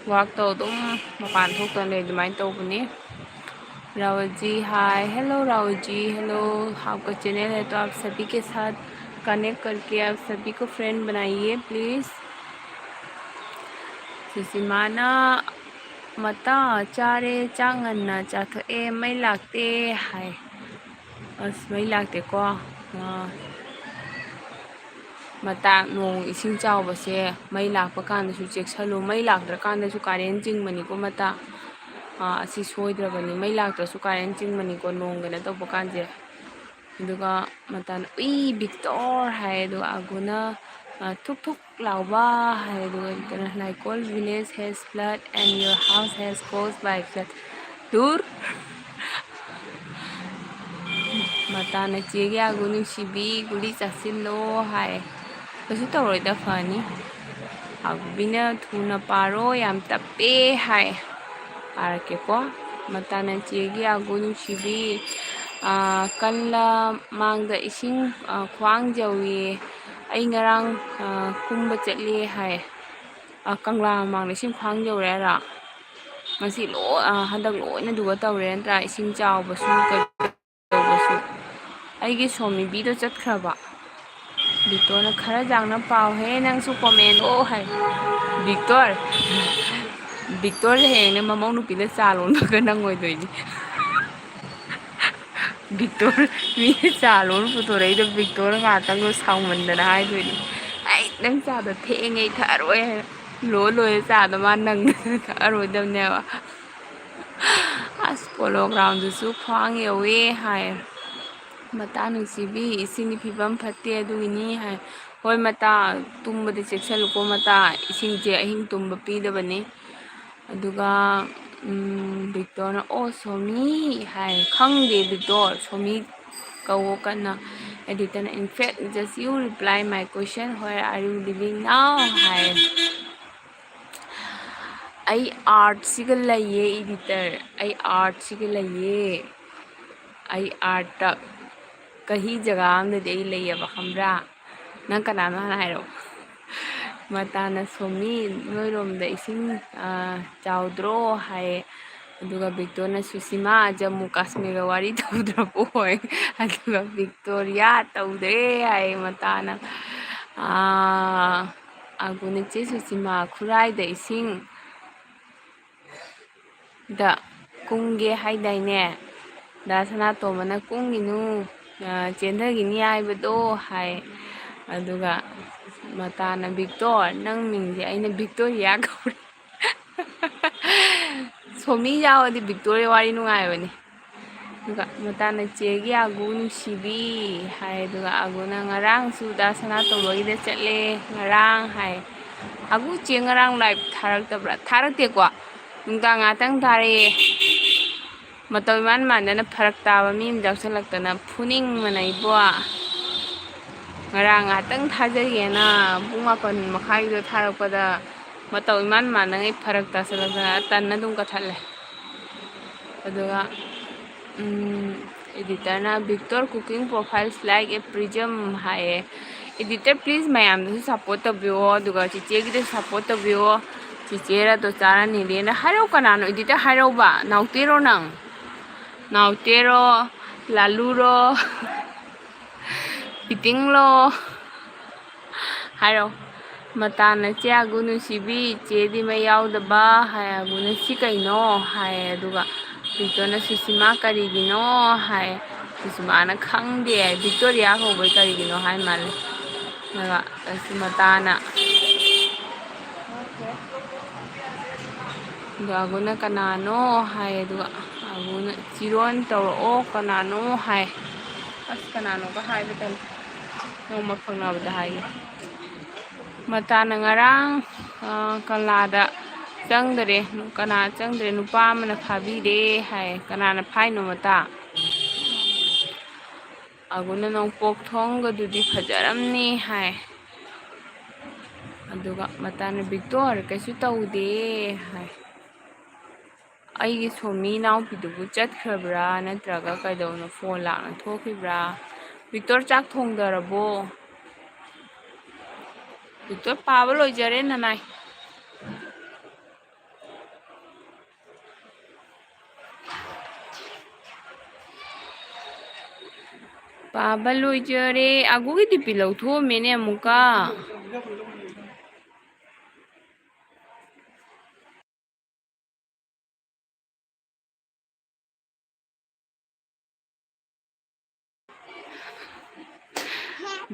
ꯋꯥꯛ ꯇꯧ, ꯑꯗꯨꯝ ꯃꯄꯥꯟ ꯊꯣꯛꯇꯅ ꯂꯩ, ꯑꯗꯨꯃꯥꯏꯅ ꯇꯧꯕꯅꯤ"꯫ रावत जी हाय, हेलो रावत जी, हेलो। आपका चैनल है तो आप सभी के साथ कनेक्ट करके आप सभी को फ्रेंड बनाइए प्लीज। ꯁꯨꯁꯤꯃꯥꯅ, "ꯃꯇꯥ, ꯆꯥꯔꯦ, ꯆꯥꯛ ꯉꯟꯅ ꯆꯥꯊꯣꯛꯑꯦ, ꯃꯩ ꯂꯥꯛꯇꯦ" ꯍꯥꯏ꯫ ꯑꯁ, ꯃꯩ ꯂꯥꯛꯇꯦꯀꯣ꯫ ꯑ, ꯃꯇꯥ, ꯅꯣꯡ ꯏꯁꯤꯡ ꯆꯥꯎꯕꯁꯦ ꯃꯩ ꯂꯥꯛꯄ ꯀꯥꯟꯗꯁꯨ ꯆꯦꯛꯁꯜꯂꯨ꯫ ꯃꯩ ꯂꯥꯛꯇ꯭ꯔꯀꯥꯟꯗꯁꯨ ꯀꯥꯔꯦꯟ ꯆꯤꯡꯕꯅꯤꯀꯣ ꯃꯇꯥ꯫ ꯑ, ꯑꯁꯤ ꯁꯣꯏꯗ꯭ꯔꯕꯅꯤ꯫ ꯃꯩ ꯂꯥꯛꯇ꯭ꯔꯁꯨ ꯀꯥꯔꯦꯟ ꯆꯤꯡꯕꯅꯤꯀꯣ ꯅꯣꯡ ꯀꯩꯅꯣ ꯇꯧꯕ ꯀꯥꯟꯁꯦ꯫ ꯑꯗꯨꯒ ꯃꯇꯥꯅ, "ꯎꯏ, ꯕꯤꯛꯇꯣꯔ" ꯍꯥꯏ꯫ ꯑꯗꯨꯒ ꯑꯒꯨꯅ, ꯑ, "ꯊꯨꯛ ꯊꯨꯛ ꯂꯥꯎꯕ" ꯍꯥꯏ꯫ ꯑꯗꯨꯒ ꯀꯩꯅꯣ, "Naikol village has flood and your house has caused by flood." ꯗꯨꯔ꯫ ꯃꯇꯥꯅ ꯆꯦꯒꯤ ꯑꯒꯨ ꯅꯨꯡꯁꯤꯕꯤ ꯒꯨꯂꯤ ꯆꯥꯁꯤꯜꯂꯣ ꯍꯥꯏ꯫ ꯀꯩꯁꯨ ꯇꯧꯔꯣꯏꯗ, ꯐꯅꯤ꯫ ꯑꯒꯨꯕꯤꯅ ꯊꯨꯅ ꯄꯥꯔꯣ, ꯌꯥꯝ ꯇꯞꯄꯦ ꯍꯥꯏ꯫ ꯄꯥꯔꯛꯀꯦꯀꯣ꯫ ꯃꯇꯥꯅ ꯆꯦꯒꯤ ꯑꯒꯨ ꯅꯨꯡꯁꯤꯕꯤ, ꯑꯥ, ꯀꯜꯂ ꯃꯥꯡꯗ ꯏꯁꯤꯡ, ꯑꯥ, ꯈ꯭ꯋꯥꯡ ꯌꯧꯏ꯫ ꯑꯩ ꯉꯔꯥꯡ, ꯑꯥ, ꯀꯨꯝꯕ ꯆꯠꯂꯦ ꯍꯥꯏ꯫ ꯑꯥ, ꯀꯪꯂꯥ ꯃꯃꯥꯡꯗ ꯏꯁꯤꯡ ꯈ꯭ꯋꯥꯡ ꯌꯧꯔꯦ ꯍꯥꯏꯔꯣ? ꯉꯁꯤ ꯂꯣꯏ, ꯑꯥ, ꯍꯟꯗꯛ ꯂꯣꯏꯅ ꯑꯗꯨꯒ ꯇꯧꯔꯦ ꯅꯠꯇ꯭ꯔꯥ? ꯏꯁꯤꯡ ꯆꯥꯎꯕꯁꯨ, ꯀꯩ ꯇꯧꯕꯁꯨ꯫ ꯑꯩꯒꯤ ꯁꯣꯃꯤꯕꯤꯗꯣ ꯆꯠꯈ꯭ꯔꯕ? ꯕꯤꯛꯇꯣꯔꯅ, "ꯈꯔ ꯌꯥꯡꯅ ꯄꯥꯎꯍꯦ, ꯅꯪꯁꯨ ꯀꯣꯃꯦꯟꯗꯣ" ꯍꯥꯏ꯫ ꯕꯤꯛꯇꯣꯔ, ꯕꯤꯛꯇꯣꯔꯁꯦ ꯍꯌꯦꯡꯅꯦ ꯃꯃꯧ ꯅꯨꯄꯤꯗ ꯆꯥ ꯂꯣꯟꯕꯒ ꯅꯪꯉꯣꯏꯗꯣꯏꯅꯤ꯫ ꯕꯤꯛꯇꯣꯔ, ꯃꯤꯅ ꯆꯥ ꯂꯣꯟ ꯄꯨꯊꯣꯔꯛꯏꯗꯣ ꯕꯤꯛꯇꯣꯔ ꯉꯥꯛꯇꯪꯗꯣ ꯁꯥꯎꯃꯟꯗꯅ ꯍꯥꯏꯗꯣꯏꯅꯤ, "ꯑꯩ ꯅꯪ ꯆꯥꯗꯣ ꯊꯦꯡꯉꯦ, ꯑꯩ ꯊꯛꯑꯔꯣꯏ" ꯍꯥꯏꯅ꯫ ꯂꯣ ꯂꯣꯏꯔ ꯆꯥꯗꯣ ꯃꯥ ꯅꯪꯗꯅ ꯊꯛꯑꯔꯣꯏꯗꯕꯅꯦꯕ꯫ ꯑꯁ, ꯄꯣꯂꯣ ꯒ꯭ꯔꯥꯎꯟꯗꯨꯁꯨ ꯈ꯭ꯋꯥꯡ ꯌꯧꯋꯦ ꯍꯥꯏ꯫ ꯃꯇꯥ ꯅꯨꯡꯁꯤꯕꯤ, ꯏꯁꯤꯡꯒꯤ ꯐꯤꯕꯝ ꯐꯠꯇꯦ ꯑꯗꯨꯒꯤꯅꯤ ꯍꯥꯏ꯫ ꯍꯣꯏ ꯃꯇꯥ, ꯇꯨꯝꯕꯗꯤ ꯆꯦꯛꯁꯤꯜꯂꯨꯀꯣ ꯃꯇꯥ, ꯏꯁꯤꯡꯁꯦ ꯑꯍꯤꯡ ꯇꯨꯝꯕ ꯄꯤꯗꯕꯅꯤ꯫ ꯑꯗꯨꯒ, ꯎꯝ, ꯕꯤꯛꯇꯣꯔꯅ, "ꯑꯣ, ꯁꯣꯃꯤ" ꯍꯥꯏ꯫ ꯈꯪꯗꯦ ꯕꯤꯛꯇꯣꯔ, ꯁꯣꯃꯤ ꯀꯧꯋꯣ ꯀꯟꯅ꯫ ꯑꯦꯗꯤꯇꯔꯅ, "In fact, just you reply my question, where are you living now?" ꯍꯥꯏ꯫ ꯑꯩ ꯑꯥꯔꯠꯁꯤꯒ ꯂꯩꯌꯦ, ꯏꯗꯤꯇꯔ꯫ ꯑꯩ ꯑꯥꯔꯠꯁꯤꯒ ꯂꯩꯌꯦ꯫ ꯑꯩ ꯑꯥꯔꯠꯇ ꯀꯍꯤ ꯖꯒꯥ ꯑꯝꯗꯗꯤ ꯑꯩ ꯂꯩꯌꯦꯕ, ꯈꯪꯕ꯭ꯔꯥ? ꯅꯪ ꯀꯅꯥꯅꯣ ꯍꯥꯟꯅ ꯍꯥꯏꯔꯛꯑꯣ꯫ ꯃꯇꯥꯅ, "ꯁꯣꯃꯤ, ꯅꯣꯏꯔꯣꯝꯗ ꯏꯁꯤꯡ, ꯑꯥ, ꯆꯥꯎꯗ꯭ꯔꯣ?" ꯍꯥꯏꯌꯦ꯫ ꯑꯗꯨꯒ ꯕꯤꯛꯇꯣꯔꯅ, "ꯁꯨꯁꯤꯃꯥ, ꯖꯝꯃꯨ ꯀꯥꯁꯃꯤꯔꯒ ꯋꯥꯔꯤ ꯇꯧꯗ꯭ꯔꯕꯣ?" ꯍꯥꯏ꯫ ꯑꯗꯨꯒ ꯕꯤꯛꯇꯣꯔꯤꯌꯥ, "ꯇꯧꯗ꯭ꯔꯦ" ꯍꯥꯏꯌꯦ ꯃꯇꯥꯅ꯫ ꯑꯥ, ꯑꯒꯨꯅ, "ꯆꯦ ꯁꯨꯁꯤꯃꯥ, ꯈꯨꯔꯥꯏꯗ ꯏꯁꯤꯡ ꯗ ꯀꯨꯝꯒꯦ ꯍꯥꯏꯗꯥꯏꯅꯦ? ꯗꯥ ꯁꯅꯥꯇꯣꯝꯕꯅ ꯀꯨꯝꯒꯤꯅꯨ, ꯑ, ꯆꯦꯟꯊꯈꯤꯅꯤ ꯍꯥꯏꯕꯗꯣ" ꯍꯥꯏ꯫ ꯑꯗꯨꯒ ꯃꯇꯥꯅ, "ꯕꯤꯛꯇꯣꯔ, ꯅꯪ ꯃꯤꯡꯁꯦ ꯑꯩꯅ ꯕꯤꯛꯇꯣꯔꯤꯌꯥ ꯀꯧꯔꯦ"꯫ ꯁꯣꯃꯤ ꯌꯥꯎꯔꯗꯤ ꯕꯤꯛꯇꯣꯔꯤꯌꯥ ꯋꯥꯔꯤ ꯅꯨꯡꯉꯥꯏꯕꯅꯤ꯫ ꯑꯗꯨꯒ ꯃꯇꯥꯅ, "ꯆꯦꯒꯤ ꯑꯒꯨ ꯅꯨꯡꯁꯤꯕꯤ" ꯍꯥꯏ꯫ ꯑꯗꯨꯒ ꯑꯒꯨꯅ, "ꯉꯔꯥꯡꯁꯨ ꯗꯥ ꯁꯅꯥꯇꯣꯝꯕꯒꯤꯗ ꯆꯠꯂꯦ, ꯉꯔꯥꯡ" ꯍꯥꯏ꯫ "ꯑꯒꯨ, ꯆꯦ ꯉꯔꯥꯡ ꯂꯥꯏꯚ ꯊꯥꯔꯛꯇꯕ꯭ꯔꯥ?" ꯊꯥꯔꯛꯇꯦꯀꯣ? ꯅꯨꯡꯗꯥꯡ ꯉꯥꯛꯇꯪ ꯊꯥꯔꯛꯑꯦ꯫ ꯃꯇꯧ ꯏꯃꯥꯟ ꯃꯥꯟꯗꯅ ꯐꯔꯛ ꯇꯥꯕ ꯃꯤ ꯑꯃ ꯌꯥꯎꯁꯜꯂꯛꯇꯅ ꯐꯨꯅꯤꯡꯕꯅ ꯏꯕꯣ꯫ ꯉꯔꯥꯡ ꯉꯥꯏꯍꯥꯛꯇꯪ ꯊꯥꯖꯒꯦꯅ ꯄꯨꯡ ꯃꯥꯄꯟ ꯃꯈꯥꯏꯗ ꯊꯥꯔꯛꯄꯗ ꯃꯇꯧ ꯏꯃꯥꯟ ꯃꯥꯟꯗꯉꯩ ꯐꯔꯛ ꯇꯥꯁꯜꯂꯛꯇꯅ ꯇꯟꯅ ꯑꯗꯨꯝ ꯀꯛꯊꯠꯂꯦ꯫ ꯑꯗꯨꯒ, ꯎꯝ, editor ꯅ "Victor cooking profiles like a prism" ꯍꯥꯏꯌꯦ꯫ Editor, please, ꯃꯌꯥꯝꯗꯁꯨ support ꯇꯧꯕꯤꯌꯣ, ꯑꯗꯨꯒ ꯆꯤꯆꯦꯒꯤꯗꯁꯨ support ꯇꯧꯕꯤꯌꯣ꯫ ꯆꯤꯆꯦ ꯔꯇꯣꯆꯥ ꯔꯥꯅꯤꯔꯦꯟꯗ ꯍꯥꯏꯔꯧ꯫ ꯀꯅꯥꯅꯣ editor ꯍꯥꯏꯔꯧꯕ? ꯅꯥꯎꯇꯦꯔꯣ ꯅꯪ? ꯅꯥꯎꯇꯦꯔꯣ? ꯂꯥꯂꯨꯔꯣ? ꯄꯤꯇꯤꯡꯂꯣ? ꯍꯥꯏꯔꯣ꯫ ꯃꯇꯥꯅ "ꯆꯦ ꯑꯒꯨ ꯅꯨꯡꯁꯤꯕꯤ, ꯆꯦꯗꯤ ꯃꯩ ꯌꯥꯎꯗꯕ" ꯍꯥꯏ꯫ ꯑꯒꯨꯅ "ꯁꯤ ꯀꯩꯅꯣ?" ꯍꯥꯏ꯫ ꯑꯗꯨꯒ ꯕꯤꯛꯇꯣꯅ "ꯁꯨꯁꯤꯃꯥ ꯀꯔꯤꯒꯤꯅꯣ?" ꯍꯥꯏ꯫ ꯁꯨꯁꯤꯃꯥꯅ "ꯈꯪꯗꯦ, ꯕꯤꯛꯇꯣꯔꯤꯌꯥ ꯀꯧꯕꯩ ꯀꯔꯤꯒꯤꯅꯣ" ꯍꯥꯏ ꯃꯥꯜꯂꯦ꯫ ꯑꯗꯨꯒ ꯑꯁꯤ ꯃꯇꯥꯅ, ꯑꯗꯣ ꯑꯒꯨꯅ "ꯀꯅꯥꯅꯣ?" ꯍꯥꯏ꯫ ꯑꯗꯨꯒ ꯑꯒꯨꯅ "ꯆꯤꯔꯣꯟ ꯇꯧꯔꯛꯑꯣ, ꯀꯅꯥꯅꯣ?" ꯍꯥꯏ꯫ ꯑꯁ, ꯀꯅꯥꯅꯣꯒ ꯍꯥꯏꯕ ꯇꯜꯂꯦ꯫ ꯅꯣꯡꯃ ꯐꯪꯅꯕꯗ ꯍꯥꯏꯒꯦ꯫ ꯃꯇꯥꯅ ꯉꯔꯥꯡ, ꯑ, ꯀꯪꯂꯥꯗ ꯆꯪꯗꯔꯦ, ꯀꯅꯥ ꯆꯪꯗ꯭ꯔꯦ, ꯅꯨꯄꯥ ꯑꯃꯅ ꯐꯥꯕꯤꯔꯦ ꯍꯥꯏ꯫ "ꯀꯅꯥꯅ ꯐꯥꯏꯅꯣ ꯃꯇꯥ?" ꯑꯒꯨꯅ "ꯅꯣꯡꯄꯣꯛ ꯊꯣꯡꯒꯗꯨꯗꯤ ꯐꯖꯔꯝꯅꯤ" ꯍꯥꯏ꯫ ꯑꯗꯨꯒ ꯃꯇꯥꯅ "ꯕꯤꯛꯇꯣꯔ, ꯀꯩꯁꯨ ꯇꯧꯗꯦ" ꯍꯥꯏ꯫ "ꯑꯩꯒꯤ ꯁꯣꯃꯤ ꯏꯅꯥꯎꯄꯤꯗꯨꯕꯨ ꯆꯠꯈ꯭ꯔꯕ꯭ꯔꯥ, ꯅꯠꯇ꯭ꯔꯒ ꯀꯩꯗꯧꯅꯣ, ꯐꯣꯟ ꯂꯥꯛꯅ ꯊꯣꯛꯈꯤꯕ꯭ꯔꯥ? ꯕꯤꯛꯇꯣꯔ, ꯆꯥꯛ ꯊꯣꯡꯗꯔꯕꯣ? ꯕꯤꯛꯇꯣꯔ, ꯄꯥꯕ ꯂꯣꯏꯖꯔꯦ ꯅꯅꯥꯏ꯫ ꯄꯥꯕ ꯂꯣꯏꯖꯔꯦ꯫" ꯑꯒꯨꯒꯤ ꯗꯤꯄꯤ ꯂꯧꯊꯣꯛꯑꯝꯃꯦꯅꯦ ꯑꯃꯨꯛꯀ꯫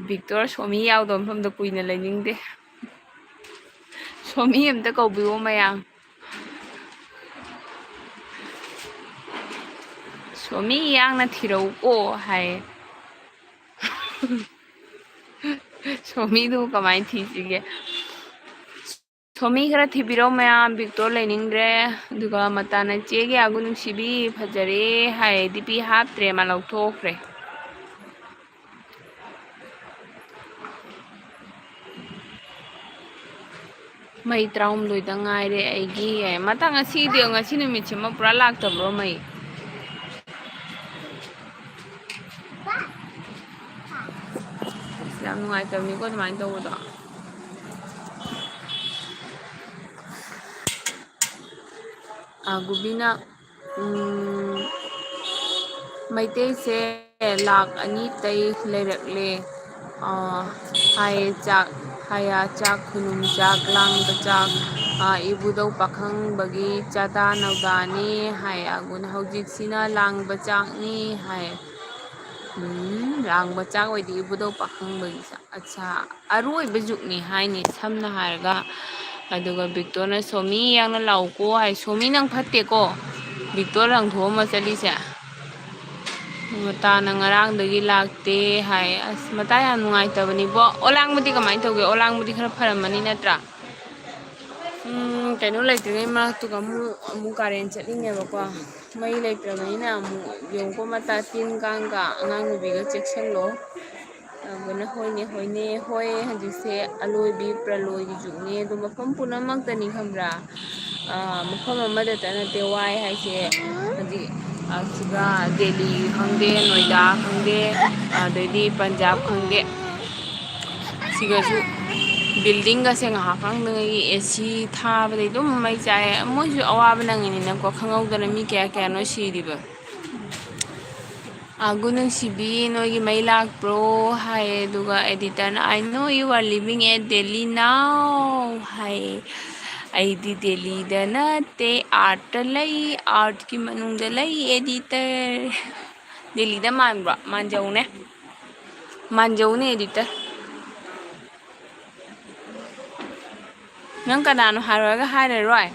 ꯕꯤꯛꯇꯣꯔ, ꯁꯣꯃꯤ ꯌꯥꯎꯗꯕ ꯃꯐꯝꯗ ꯀꯨꯏꯅ ꯂꯩꯅꯤꯡꯗꯦ꯫ ꯁꯣꯃꯤ ꯑꯝꯇ ꯀꯧꯕꯤꯌꯣ ꯃꯌꯥꯝ꯫ "ꯁꯣꯃꯤ ꯌꯥꯡꯅ ꯊꯤꯔꯧꯀꯣ" ꯍꯥꯏꯌꯦ꯫ ꯁꯣꯃꯤꯗꯨ ꯀꯃꯥꯏꯅ ꯊꯤꯁꯤꯒꯦ? ꯁꯣꯃꯤ ꯈꯔ ꯊꯤꯕꯤꯔꯣ ꯃꯌꯥꯝ, ꯕꯤꯛꯇꯣꯔ ꯂꯩꯅꯤꯡꯗ꯭ꯔꯦ꯫ ꯑꯗꯨꯒ ꯃꯇꯥꯅ ꯆꯦꯒꯤ ꯑꯥꯒꯨ ꯅꯨꯡꯁꯤꯕꯤ ꯐꯖꯔꯦ ꯍꯥꯏ, ꯗꯤ ꯄꯤ ꯍꯥꯞꯇ꯭ꯔꯦ, ꯃꯥ ꯂꯧꯊꯣꯛꯈ꯭ꯔꯦ꯫ ꯃꯩ ꯇꯔꯥꯍꯨꯝꯗꯣꯏꯗ ꯉꯥꯏꯔꯦ ꯑꯩꯒꯤ꯫ ꯃꯇꯥ ꯉꯁꯤꯗꯤ, ꯉꯁꯤ ꯅꯨꯃꯤꯠꯁꯤꯃ ꯄꯨꯔꯥ ꯂꯥꯛꯇꯕ꯭ꯔꯣ ꯃꯩ? ꯌꯥꯝ ꯅꯨꯡꯉꯥꯏꯇꯕꯅꯤꯀꯣ ꯑꯗꯨꯃꯥꯏꯅ ꯇꯧꯕꯗꯣ꯫ ꯑꯥꯒꯨꯕꯤꯅ, ꯎꯝ, ꯃꯩꯇꯩꯁꯦ ꯂꯥꯛ ꯑꯅꯤꯇꯩ ꯂꯩꯔꯛꯂꯦ꯫ ꯑ, ꯍꯥꯏꯌꯦ ꯆꯥꯛ, ꯍꯥꯏꯌꯥ ꯆꯥꯛ, ꯈꯨꯅꯨꯡ ꯆꯥꯛ, ꯂꯥꯡꯕ ꯆꯥꯛ, ꯑ, ꯏꯕꯨꯙꯧ ꯄꯥꯈꯪꯕꯒꯤ ꯆꯥꯗꯥ ꯅꯧꯗꯥꯅꯤ ꯍꯥꯏ ꯑꯥꯒꯨꯅ꯫ ꯍꯧꯖꯤꯛꯁꯤꯅ ꯂꯥꯡꯕ ꯆꯥꯛꯅꯤ ꯍꯥꯏ꯫ ꯎꯝ, ꯂꯥꯡꯕ ꯆꯥꯛ ꯑꯣꯏꯗꯤ ꯏꯕꯨꯙꯧ ꯄꯥꯈꯪꯕꯒꯤ ꯆꯥꯛ꯫ ꯑꯠꯆꯥ, ꯑꯔꯣꯏꯕ ꯖꯨꯛꯅꯤ ꯍꯥꯏꯅꯤ ꯁꯝꯅ ꯍꯥꯏꯔꯒ꯫ ꯑꯗꯨꯒ ꯕꯤꯛꯇꯣꯔꯅ "ꯁꯣꯃꯤ ꯌꯥꯡꯅ ꯂꯥꯛꯎꯀꯣ" ꯍꯥꯏ꯫ ꯁꯣꯃꯤ ꯅꯪ ꯐꯠꯇꯦꯀꯣ, ꯕꯤꯛꯇꯣꯔ ꯂꯪꯊꯣꯛꯑꯝꯃ ꯆꯠꯂꯤꯁꯦ꯫ ꯃꯇꯥꯅ ꯉꯔꯥꯡꯗꯒꯤ ꯂꯥꯛꯇꯦ ꯍꯥꯏ꯫ ꯑꯁ, ꯃꯇꯥ ꯌꯥꯝ ꯅꯨꯡꯉꯥꯏꯇꯕꯅꯤꯕꯣ꯫ ꯑꯣꯂꯥꯡꯕꯗꯤ ꯀꯃꯥꯏꯅ ꯇꯧꯒꯦ? ꯑꯣꯂꯥꯡꯕꯗꯤ ꯈꯔ ꯐꯔꯝꯃꯅꯤ ꯅꯠꯇ꯭ꯔꯥ? ꯎꯝ, ꯀꯩꯅꯣ ꯂꯩꯇ꯭ꯔꯤꯉꯩ ꯃꯔꯛꯇꯨꯒ ꯑꯃꯨꯛ, ꯑꯃꯨꯛ ꯀꯥꯔꯦꯟ ꯆꯠꯂꯤꯅꯦꯕꯀꯣ꯫ ꯃꯩ ꯂꯩꯇ꯭ꯔꯕꯅꯤꯅ ꯑꯃꯨꯛ ꯌꯦꯡꯉꯨꯀꯣ ꯃꯇꯥ, ꯇꯤꯟ ꯀꯥꯡꯒ ꯑꯉꯥꯡ ꯅꯨꯕꯤꯒ ꯆꯦꯛꯁꯤꯜꯂꯣ꯫ ꯑꯗꯨꯅ ꯍꯣꯏꯅꯦ, ꯍꯣꯏꯅꯦ, ꯍꯣꯏ, ꯍꯧꯖꯤꯛꯁꯦ ꯑꯂꯣꯏꯕꯤ ꯄ꯭ꯔꯂꯣꯏꯒꯤ ꯖꯨꯛꯅꯦ꯫ ꯑꯗꯣ ꯃꯐꯝ ꯄꯨꯝꯅꯃꯛꯇꯅꯤ ꯈꯪꯕ꯭ꯔꯥ? ꯑ, ꯃꯐꯝ ꯑꯃꯗꯇ ꯅꯠꯇꯦ ꯋꯥꯏ ꯍꯥꯏꯁꯦ꯫ ꯍꯧꯖꯤꯛ, ꯑ, ꯁꯤꯗ ꯗꯦꯜꯂꯤ ꯈꯪꯗꯦ, ꯅꯣꯏꯗꯥ ꯈꯪꯗꯦ, ꯑꯗꯩꯗꯤ ꯄꯟꯖꯥꯕ ꯈꯪꯗꯦ, ꯁꯤꯒꯁꯨ building ꯒꯁꯦ ꯉꯥꯏꯍꯥꯛ ꯈꯪꯗꯉꯩꯒꯤ AC ꯊꯥꯕꯗꯩ ꯑꯗꯨꯝ ꯃꯩ ꯆꯥꯛꯑꯦ꯫ ꯃꯣꯏꯁꯨ ꯑꯋꯥꯕ ꯅꯪꯉꯤꯅꯤꯅꯀꯣ, ꯈꯪꯍꯧꯗꯅ ꯃꯤ ꯀꯌꯥ ꯀꯌꯥꯅꯣ ꯁꯤꯔꯤꯕ꯫ ꯑꯥꯒꯨ ꯅꯨꯡꯁꯤꯕꯤ, ꯅꯣꯏꯒꯤ ꯃꯩ ꯂꯥꯛꯄ꯭ꯔꯣ? ꯍꯥꯏꯌꯦ꯫ ꯑꯗꯨꯒ editor ꯅ, "I know you are living at Delhi now" ꯍꯥꯏꯌꯦ꯫ ꯑꯩꯗꯤ ꯗꯦꯜꯂꯤꯗ ꯅꯠꯇꯦ, art ꯇ ꯂꯩ, art ꯀꯤ ꯃꯅꯨꯡꯗ ꯂꯩ, editor꯫ ꯗꯦꯜꯂꯤꯗ ꯃꯥꯟꯕ꯭ꯔꯣ? ꯃꯥꯟꯖꯧꯅꯦ꯫ ꯃꯥꯟꯖꯧꯅꯦ, editor꯫ ꯅꯪ ꯀꯅꯥꯅꯣ ꯍꯥꯏꯔꯨꯔꯒ ꯍꯥꯏꯔꯔꯣꯏ꯫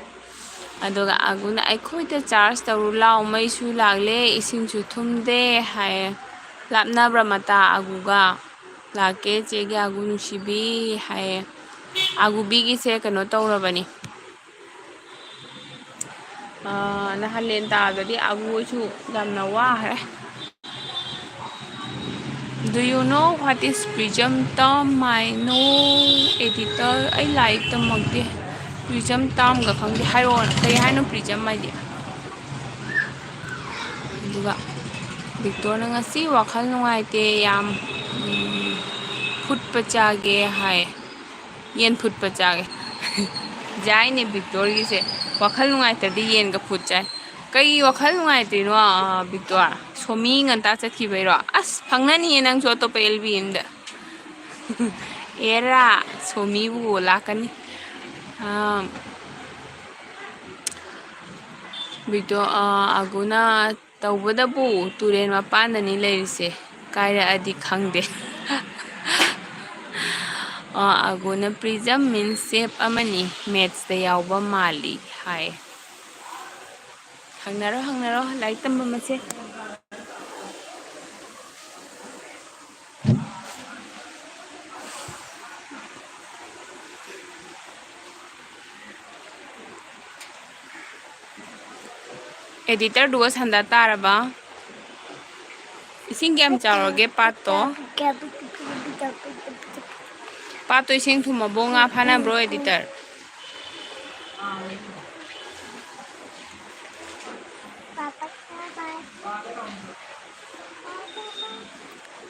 ꯑꯗꯨꯒ ꯑꯥꯒꯨꯅ, "ꯑꯩꯈꯣꯏꯗ charge ꯇꯧꯔꯨ ꯂꯥꯎ, ꯃꯩꯁꯨ ꯂꯥꯛꯂꯦ, ꯏꯁꯤꯡꯁꯨ ꯊꯨꯝꯗꯦ" ꯍꯥꯏꯌꯦ꯫ ꯂꯥꯞꯅꯕ꯭ꯔꯥ ꯃꯇꯥ ꯑꯥꯒꯨꯒ? "ꯂꯥꯛꯀꯦ ꯆꯦꯒꯤ ꯑꯥꯒꯨ ꯅꯨꯡꯁꯤꯕꯤ" ꯍꯥꯏꯌꯦ꯫ ꯑꯥꯒꯨꯕꯤꯒꯤꯁꯦ ꯀꯩꯅꯣ ꯇꯧꯔꯕꯅꯤ꯫ ꯑꯥ, ꯅꯍꯥꯟ ꯂꯦꯟ ꯇꯥꯕꯗꯗꯤ ꯑꯥꯒꯨ ꯍꯣꯏꯁꯨ ꯌꯥꯝꯅ ꯋꯥꯈ꯭ꯔꯦ꯫ Do you know what is prism term? I know editor. ꯑꯩ ꯂꯥꯏꯔꯤꯛ ꯇꯝꯃꯛꯇꯦ꯫ Prism termꯒ ꯈꯪꯗꯦ꯫ ꯍꯥꯏꯔꯛꯑꯣ, ꯀꯩ ꯍꯥꯏꯅꯣ prism ꯍꯥꯏꯗꯤ? ꯑꯗꯨꯒ ꯕꯤꯛꯇꯣꯔꯅ ꯉꯁꯤ ꯋꯥꯈꯜ ꯅꯨꯡꯉꯥꯏꯇꯦ, ꯌꯥꯝ, ꯎꯝ, ꯐꯨꯠꯄ ꯆꯥꯒꯦ ꯍꯥꯏ꯫ ꯌꯦꯟ ꯐꯨꯠꯄ ꯆꯥꯒꯦ꯫ ꯌꯥꯏꯅꯦ ꯕꯤꯛꯇꯣꯔꯒꯤꯁꯦ꯫ ꯋꯥꯈꯜ ꯅꯨꯡꯉꯥꯏꯇ꯭ꯔꯗꯤ ꯌꯦꯟꯒ ꯐꯨꯠ ꯆꯥꯏ꯫ ꯀꯩ ꯋꯥꯈꯜ ꯅꯨꯡꯉꯥꯏꯇ꯭ꯔꯤꯅꯣ, ꯑ, ꯕꯤꯛꯇꯣꯔ? ꯁꯣꯃꯤ ꯉꯟꯇꯥ ꯆꯠꯈꯤꯕꯩꯔꯣ? ꯑꯁ, ꯐꯪꯅꯅꯤꯌꯦ ꯅꯪꯁꯨ ꯑꯇꯣꯞꯄ ꯑꯦꯜ ꯕꯤ ꯑꯦꯝꯗ꯫ ꯑꯦꯔꯥ, ꯁꯣꯃꯤꯕꯨ ꯂꯥꯛꯀꯅꯤ꯫ ꯑ, ꯕꯤꯛꯇꯣ-, ꯑ, ꯑꯒꯨꯅ ꯇꯧꯕꯗꯕꯨ ꯇꯨꯔꯦꯟ ꯃꯄꯥꯟꯗꯅꯤ ꯂꯩꯔꯤꯁꯦ, ꯀꯥꯏꯔꯛꯑꯗꯤ ꯈꯪꯗꯦ꯫ ꯑ, ꯑꯒꯨꯅ prism means shape ꯑꯃꯅꯤ, mathsꯇ ꯌꯥꯎꯕ ꯃꯥꯜꯂꯤ ꯍꯥꯏ꯫ ꯍꯪꯅꯔꯣ, ꯍꯪꯅꯔꯣ, ꯂꯥꯏꯔꯤꯛ ꯇꯝꯕ ꯃꯁꯦ꯫ Editorꯗꯨꯒ ꯁꯟꯗ ꯇꯥꯔꯕ? ꯏꯁꯤꯡ ꯀꯌꯥꯝ ꯆꯥꯎꯔꯒꯦ ꯄꯥꯠꯇꯣ? ꯄꯥꯠꯇꯣ ꯏꯁꯤꯡ ꯊꯨꯝꯃꯕꯣ? ꯉꯥ ꯐꯥꯅꯕ꯭ꯔꯣ, editor?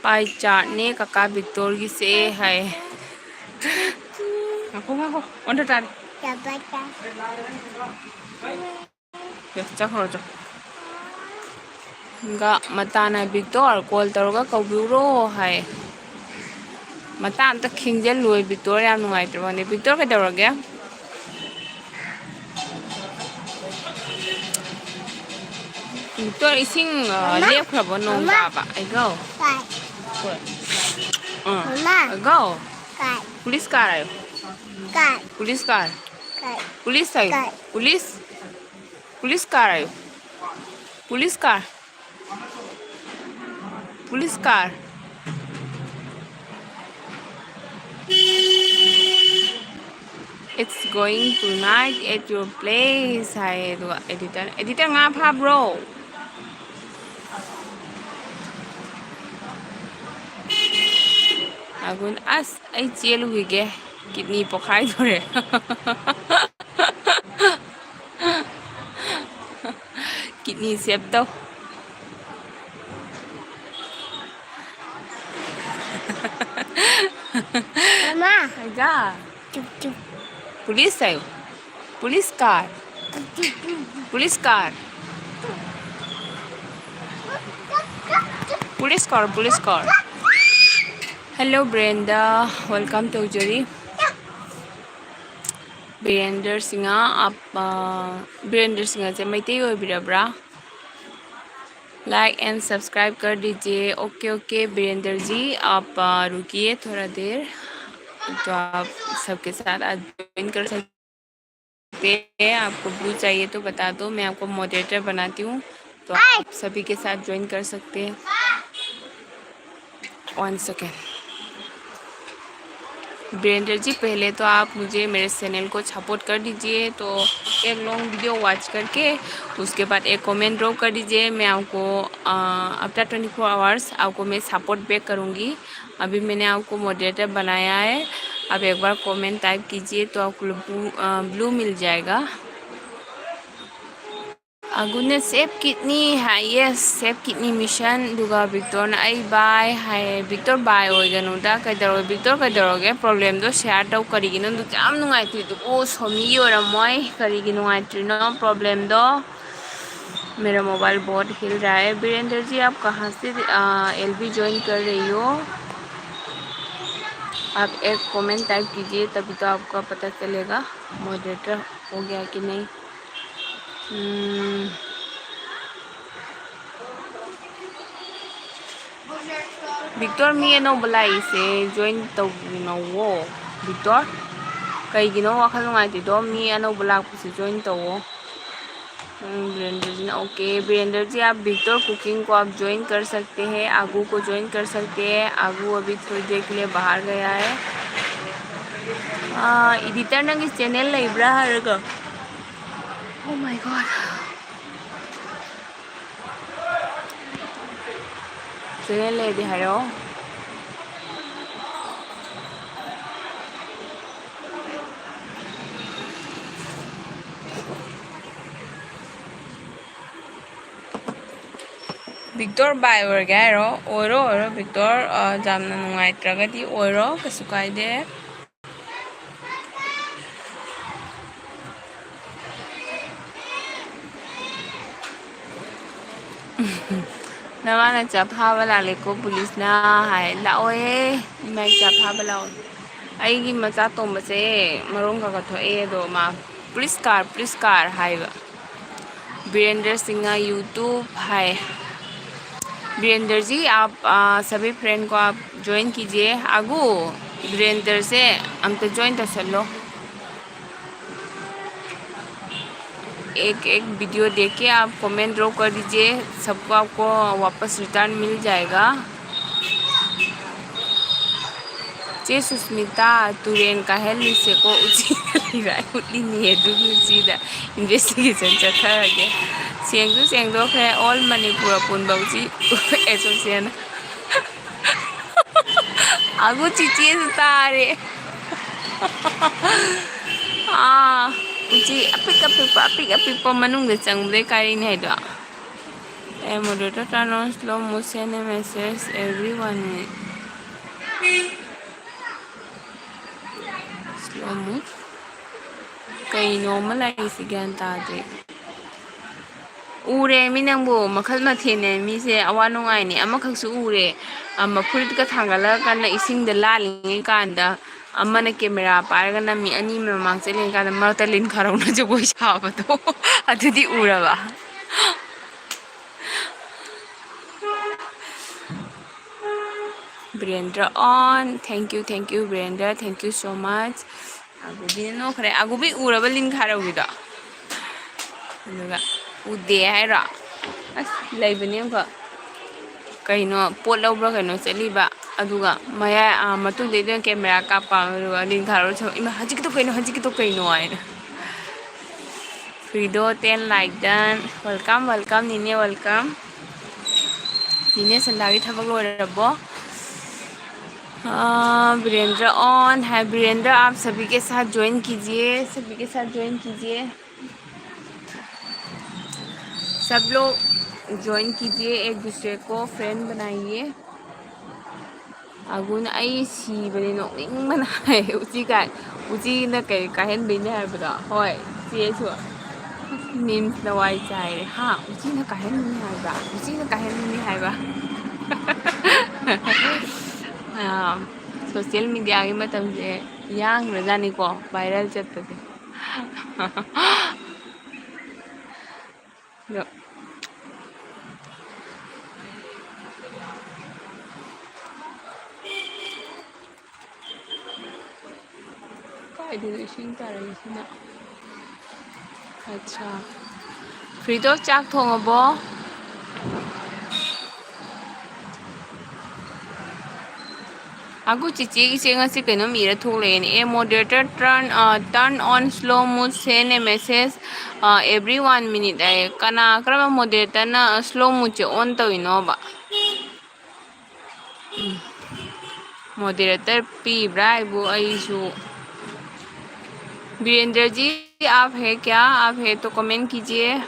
Pie chartꯅꯦ ꯀꯀꯥ ꯕꯤꯛꯇꯣꯔꯒꯤꯁꯦ ꯍꯥꯏ꯫ ꯉꯥꯏꯈꯣ, ꯉꯥꯏꯈꯣ, ꯑꯣꯟꯊ ꯇꯥꯔꯦ꯫ ꯌꯦꯁ, ꯆꯠꯈ꯭ꯔꯣ, ꯆꯠꯈ꯭ꯔꯣ꯫ ꯒ ꯃꯇꯥꯅ ꯕꯤꯛꯇꯣꯔ call ꯇꯧꯔꯒ ꯀꯧꯕꯤꯔꯣ ꯍꯥꯏ꯫ ꯃꯇꯥ ꯑꯝꯇ ꯈꯤꯡꯖꯤꯜꯂꯣꯏ ꯕꯤꯛꯇꯣꯔ, ꯌꯥꯝ ꯅꯨꯡꯉꯥꯏꯇ꯭ꯔꯕꯅꯦ꯫ ꯕꯤꯛꯇꯣꯔ ꯀꯩꯗꯧꯔꯒꯦ? ꯕꯤꯛꯇꯣꯔ, ꯏꯁꯤꯡ, ꯑ, ꯃꯃꯥ꯫ ꯂꯦꯞꯈ꯭ꯔꯕꯣ ꯅꯣꯡ ꯃꯃꯥ꯫ ꯇꯥꯕ? ꯑꯩꯒꯣ꯫ ꯀꯥꯏ꯫ ꯍꯣꯏ꯫ ꯑ꯫ ꯃꯃꯥ꯫ ꯑꯩꯒꯣ꯫ ꯀꯥꯏ꯫ ꯄꯨꯂꯤꯁ ꯀꯥꯔ ꯍꯥꯏꯌꯣ꯫ ꯀꯥꯏ꯫ Police car. ꯀꯥꯏ꯫ ꯄꯨꯂꯤꯁ ꯍꯥꯏꯌꯣ꯫ ꯀꯥꯏ꯫ ꯄꯨꯂꯤꯁ꯫ ꯄꯨꯂꯤꯁ ꯀꯥꯔ ꯍꯥꯏꯌꯨ꯫ Police car. Police car. It's going tonight at your place ꯍꯥꯏꯌꯦ꯫ ꯑꯗꯨꯒ editor, editor, ꯉꯥ ꯐꯥꯕ꯭ꯔꯣ? ꯑꯒꯨꯟ, ꯑꯁ, ꯑꯩ ꯆꯦꯜꯂꯨꯈꯤꯒꯦ, kidney ꯄꯣꯛꯈꯥꯏꯗꯣꯔꯦ꯫ Kidney save ꯇꯧ꯫ ꯃꯃꯥ꯫ ꯍꯩꯖꯥ꯫ ꯆꯨꯞ, ꯆꯨꯞ꯫ Police ꯍꯥꯏꯌꯨ꯫ Police car꯫ ꯆꯨꯞ, ꯆꯨꯞ, ꯆꯨꯞ꯫ Police car꯫ Police car, police car꯫ Hello, ꯕ꯭ꯔꯦꯟꯗ꯫ Welcome ꯇꯧꯖꯔꯤ꯫ ꯕꯤꯔꯦꯟꯗ꯭ꯔ ꯁꯤꯡꯍ, ꯑꯞ-, ꯑ, ꯕꯤꯔꯦꯟꯗ꯭ꯔ ꯁꯤꯡꯍꯁꯦ ꯃꯩꯇꯩ ꯑꯣꯏꯕꯤꯔꯕ꯭ꯔꯥ? Like and subscribe कर दीजिए। OK, OK, बीरेंद्र जी, आप, अ, रुकिए थोड़ा देर, तो आप सबके साथ आज join कर सकते हैं। आपको blue चाहिए तो बता दो, मैं आपको moderator बनाती हूँ, तो आप सभी के साथ join कर सकते हैं। One second। बीरेंद्र जी, पहले तो आप मुझे, मेरे channel को support कर दीजिए। तो एक long video watch करके उसके बाद एक comment drop कर दीजिए। मैं आपको, अ, after twenty four hours आपको मैं support back करूँगी। अभी मैंने आपको moderator बनाया है, आप एक बार comment type कीजिए तो आपको blue, अ, blue मिल जाएगा। ꯑꯒꯨꯅ save kidney ꯍꯥꯏ꯫ Yes, save kidney mission꯫ ꯑꯗꯨꯒ ꯕꯤꯛꯇꯣꯔꯅ ꯑꯩ bye ꯍꯥꯏ꯫ ꯕꯤꯛꯇꯣꯔ bye ꯑꯣꯏꯒꯅꯨꯗ꯫ ꯀꯩꯗꯧꯔꯒꯦ ꯕꯤꯛꯇꯣꯔ? ꯀꯩꯗꯧꯔꯒꯦ? Problemꯗꯣ share ꯇꯧ꯫ ꯀꯔꯤꯒꯤꯅꯣ ꯑꯗꯨꯛ ꯌꯥꯝ ꯅꯨꯡꯉꯥꯏꯇ꯭ꯔꯤꯗꯨꯕꯨ? ꯁꯣꯃꯤꯒꯤ ꯑꯣꯏꯔꯝꯃꯣꯏ꯫ ꯀꯔꯤꯒꯤ ꯅꯨꯡꯉꯥꯏꯇ꯭ꯔꯤꯅꯣ problemꯗꯣ? मेरा मोबाइल बहुत हिल रहा है। बीरेंद्र जी, आप कहाँ से, आ, एलबी join कर रही हो? आप एक comment type कीजिए, तभी तो आपका पता चलेगा moderator हो गया कि नहीं। हम्म। ꯕꯤꯛꯇꯣꯔ, ꯃꯤ ꯑꯅꯧꯕ ꯂꯥꯛꯏꯁꯦ join ꯇꯧꯅꯧꯋꯣ꯫ ꯕꯤꯛꯇꯣꯔ, ꯀꯩꯒꯤꯅꯣ ꯋꯥꯈꯜ ꯅꯨꯡꯉꯥꯏꯇ꯭ꯔꯤꯗꯣ? ꯃꯤ ꯑꯅꯧꯕ ꯂꯥꯛꯄꯁꯦ join ꯇꯧꯋꯣ꯫ ꯎꯝ, ꯕꯤꯔꯦꯟꯗ꯭ꯔꯖꯤꯅ, OK, बीरेंद्र जी, आप बिक्टोर कुकिंग को आप join कर सकते हैं, आगू को join कर सकते हैं। आगू अभी थोड़ी देर के लिए बाहर गया है। ꯑꯥ, editor, ꯅꯪꯒꯤ channel ꯂꯩꯕ꯭ꯔꯥ ꯍꯥꯏꯔꯒ꯫ Oh my God. Channel ꯂꯩꯔꯗꯤ ꯍꯥꯏꯔꯛꯑꯣ꯫ ꯕꯤꯛꯇꯣꯔ bye ꯑꯣꯏꯔꯒꯦ ꯍꯥꯏꯔꯣ? ꯑꯣꯏꯔꯣ, ꯑꯣꯏꯔꯣ ꯕꯤꯛꯇꯣꯔ, ꯑ, ꯌꯥꯝꯅ ꯅꯨꯡꯉꯥꯏꯇ꯭ꯔꯒꯗꯤ ꯑꯣꯏꯔꯣ, ꯀꯩꯁꯨ ꯀꯥꯏꯗꯦ꯫ ꯅꯃꯥ ꯅꯆꯥ ꯐꯥꯕ ꯂꯥꯛꯂꯦꯀꯣ ꯄꯨꯂꯤꯁꯅ ꯍꯥꯏ꯫ ꯂꯥꯛꯑꯣꯍꯦ, ꯏꯃꯥ ꯏꯆꯥ ꯐꯥꯕ ꯂꯥꯛꯑꯣ꯫ ꯑꯩꯒꯤ ꯃꯆꯥ ꯇꯣꯝꯕꯁꯦ ꯃꯔꯣꯟ ꯈꯔ ꯈꯔ ꯊꯣꯛꯑꯦ, ꯑꯗꯣ ꯃꯥ "ꯄꯨꯂꯤꯁ ꯀꯥꯔ, ꯄꯨꯂꯤꯁ ꯀꯥꯔ" ꯍꯥꯏꯕ꯫ ꯕꯤꯔꯦꯟꯗ꯭ꯔ ꯁꯤꯡꯅ YouTube ꯍꯥꯏ꯫ ꯕꯤꯔꯦꯟꯗ꯭ꯔꯖꯤ, ꯑꯥꯞ, ꯑ, ꯁꯚꯤ ꯐ꯭ꯔꯦꯟ ꯀꯣ ꯑꯥꯞ ꯖꯣꯏꯟ ꯀꯤꯖꯤꯌꯦ꯫ ꯑꯒꯨ, ꯕꯤꯔꯦꯟꯗ꯭ꯔꯁꯦ ꯑꯝꯇ ꯖꯣꯏꯟ ꯇꯧꯁꯜꯂꯣ꯫ एक एक वीडियो देख के आप कमेंट ड्रॉप कर दीजिए, सबको आपको वापस रिटर्न मिल जाएगा। ꯆꯦ ꯁꯨꯁꯃꯤꯇꯥ, ꯇꯨꯔꯦꯟ ꯀꯥꯏꯍꯜꯂꯤꯁꯦꯀꯣ ꯎꯆꯤꯅ ꯂꯩꯔꯥꯏ ꯍꯨꯠꯂꯤꯅꯦ, ꯑꯗꯨꯒꯤ ꯎꯆꯤꯗ investigation ꯆꯠꯊꯔꯒꯦ꯫ ꯁꯦꯡꯁꯨ ꯁꯦꯡꯗꯣꯛꯈ꯭ꯔꯦ, All Manipur ꯑꯄꯨꯟꯕ ꯎꯆꯤ association꯫ ꯑꯒꯨ ꯆꯤꯆꯦꯁꯨ ꯇꯥꯔꯦ꯫ ꯑꯥ, ꯎꯆꯤ ꯑꯄꯤꯛ ꯑꯄꯤꯛꯄ, ꯑꯄꯤꯛ ꯑꯄꯤꯛꯄ ꯃꯅꯨꯡꯗ ꯆꯪꯕꯗꯩ ꯀꯥꯏꯔꯤꯅꯦ ꯍꯥꯏꯗꯣ꯫ ꯑꯦ, moderator, turn on slow motion and message everyone. Slow mo-, ꯀꯩꯅꯣ ꯑꯃ ꯂꯩꯔꯤꯁꯤ ꯒ꯭ꯌꯥꯟ ꯇꯥꯗꯦ꯫ ꯎꯔꯦ ꯃꯤ ꯅꯪꯕꯨ, ꯃꯈꯜ ꯃꯊꯦꯜꯅꯦ ꯃꯤꯁꯦ, ꯑꯋꯥ ꯅꯨꯡꯉꯥꯏꯅꯦ꯫ ꯑꯃꯈꯛꯁꯨ ꯎꯔꯦ, ꯑꯃ ꯐꯨꯔꯤꯠꯀ ꯊꯥꯡꯒꯠꯂꯒ ꯀꯟꯅ ꯏꯁꯤꯡꯗ ꯂꯥꯜꯂꯤꯉꯩ ꯀꯥꯟꯗ ꯑꯃꯅ camera ꯄꯥꯏꯔꯒ ꯅꯝꯃꯤ, ꯑꯅꯤ ꯑꯃ ꯃꯃꯥꯡ ꯆꯠꯂꯤꯉꯩ ꯀꯥꯟꯗ ꯃꯔꯛꯇ ꯂꯤꯟ ꯈꯥꯔꯧꯅ ꯖꯒꯣꯏ ꯁꯥꯕꯗꯣ꯫ ꯑꯗꯨꯗꯤ ꯎꯔꯕ? Birendra on, thank you, thank you, Birendra, thank you so much꯫ ꯑꯒꯨꯕꯤꯅ ꯅꯣꯛꯈ꯭ꯔꯦ꯫ ꯑꯒꯨꯕꯤ ꯎꯔꯕ ꯂꯤꯟ ꯈꯥꯔꯧꯒꯤꯗꯣ? ꯑꯗꯨꯒ ꯎꯗꯦ ꯍꯥꯏꯔꯣ? ꯑꯁ, ꯂꯩꯕꯅꯦ ꯑꯃꯈꯛ꯫ ꯀꯩꯅꯣ, ꯄꯣꯠ ꯂꯧꯕ꯭ꯔꯥ ꯀꯩꯅꯣ ꯆꯠꯂꯤꯕ꯫ ꯑꯗꯨꯒ ꯃꯌꯥꯏ, ꯑꯥ, ꯃꯇꯨꯡꯗꯩꯗ ꯀꯦꯃꯦꯔꯥ ꯀꯥꯞꯄ, ꯑꯗꯨꯒ ꯂꯤꯡꯊꯥꯔꯨꯔ ꯆꯪꯉꯛꯑꯣ, "ꯏꯃꯥ, ꯍꯧꯖꯤꯛꯀꯤꯗꯣ ꯀꯩꯅꯣ, ꯍꯧꯖꯤꯛꯀꯤꯗꯣ ꯀꯩꯅꯣ?" ꯍꯥꯏꯅ꯫ ꯐ꯭ꯔꯤꯗꯣ, ten like done. Welcome, welcome, ꯅꯤꯅꯦ, welcome. ꯅꯤꯅꯦ ꯁꯟꯗꯥꯒꯤ ꯊꯕꯛ ꯂꯣꯏꯔꯕꯣ? ꯑꯥ, ꯕꯤꯔꯦꯟꯗ꯭ꯔ on ꯍꯥꯏ꯫ ꯕꯤꯔꯦꯟꯗ꯭ꯔ, आप सभी के साथ join कीजिए, सभी के साथ join कीजिए। सब लोग join कीजिए, एक दूसरे को friend बनाइए। ꯑꯒꯨꯟ, ꯑꯩ ꯁꯤꯕꯅꯦ, ꯅꯣꯛꯅꯤꯡꯕꯅ ꯍꯥꯏ꯫ ꯎꯆꯤ ꯀꯥꯏ-, ꯎꯆꯤꯅ ꯀꯩ ꯀꯥꯏꯍꯟꯕꯩꯅꯦ ꯍꯥꯏꯕꯗꯣ? ꯍꯣꯏ, ꯆꯦꯁꯨ꯫ ꯃꯤꯝꯁꯅ ꯋꯥꯏ ꯆꯥꯏꯔꯦ꯫ ꯍꯥ? ꯎꯆꯤꯅ ꯀꯥꯏꯍꯟꯕꯅꯤ ꯍꯥꯏꯕ? ꯎꯆꯤꯅ ꯀꯥꯏꯍꯟꯕꯅꯤ ꯍꯥꯏꯕ? ꯑꯥ, social mediaꯒꯤ ꯃꯇꯝꯁꯦ ꯌꯥꯡꯈ꯭ꯔꯖꯥꯠꯅꯤꯀꯣ, viral ꯆꯠꯄꯁꯦ꯫ ꯑꯗꯣ ꯀꯥꯏꯗꯅꯣ ꯏꯁꯤꯡ ꯇꯥꯔꯛꯏꯁꯤꯅ? ꯑꯠꯆꯥ꯫ ꯐ꯭ꯔꯤꯗꯣ, ꯆꯥꯛ ꯊꯣꯡꯉꯕꯣ? ꯑꯒꯨ, ꯆꯤꯆꯦꯒꯤꯁꯦ ꯉꯁꯤ ꯀꯩꯅꯣꯝ ꯏꯔ ꯊꯣꯛꯂꯛꯑꯦꯅꯦ꯫ A moderator turn, ꯑ, turn on slow mode, send a message, ꯑ, every one minute ꯍꯥꯏꯌꯦ꯫ ꯀꯅꯥ, ꯀꯔꯝꯕ moderatorꯅ slow modeꯁꯦ on ꯇꯧꯔꯤꯅꯣꯕ? ꯎꯝ꯫ Moderator ꯄꯤꯕ꯭ꯔꯥ ꯍꯥꯏꯕꯨ ꯑꯩꯁꯨ꯫ ꯕꯤꯔꯦꯟꯗ꯭ꯔꯖꯤ, आप है क्या? आप है तो comment कीजिए।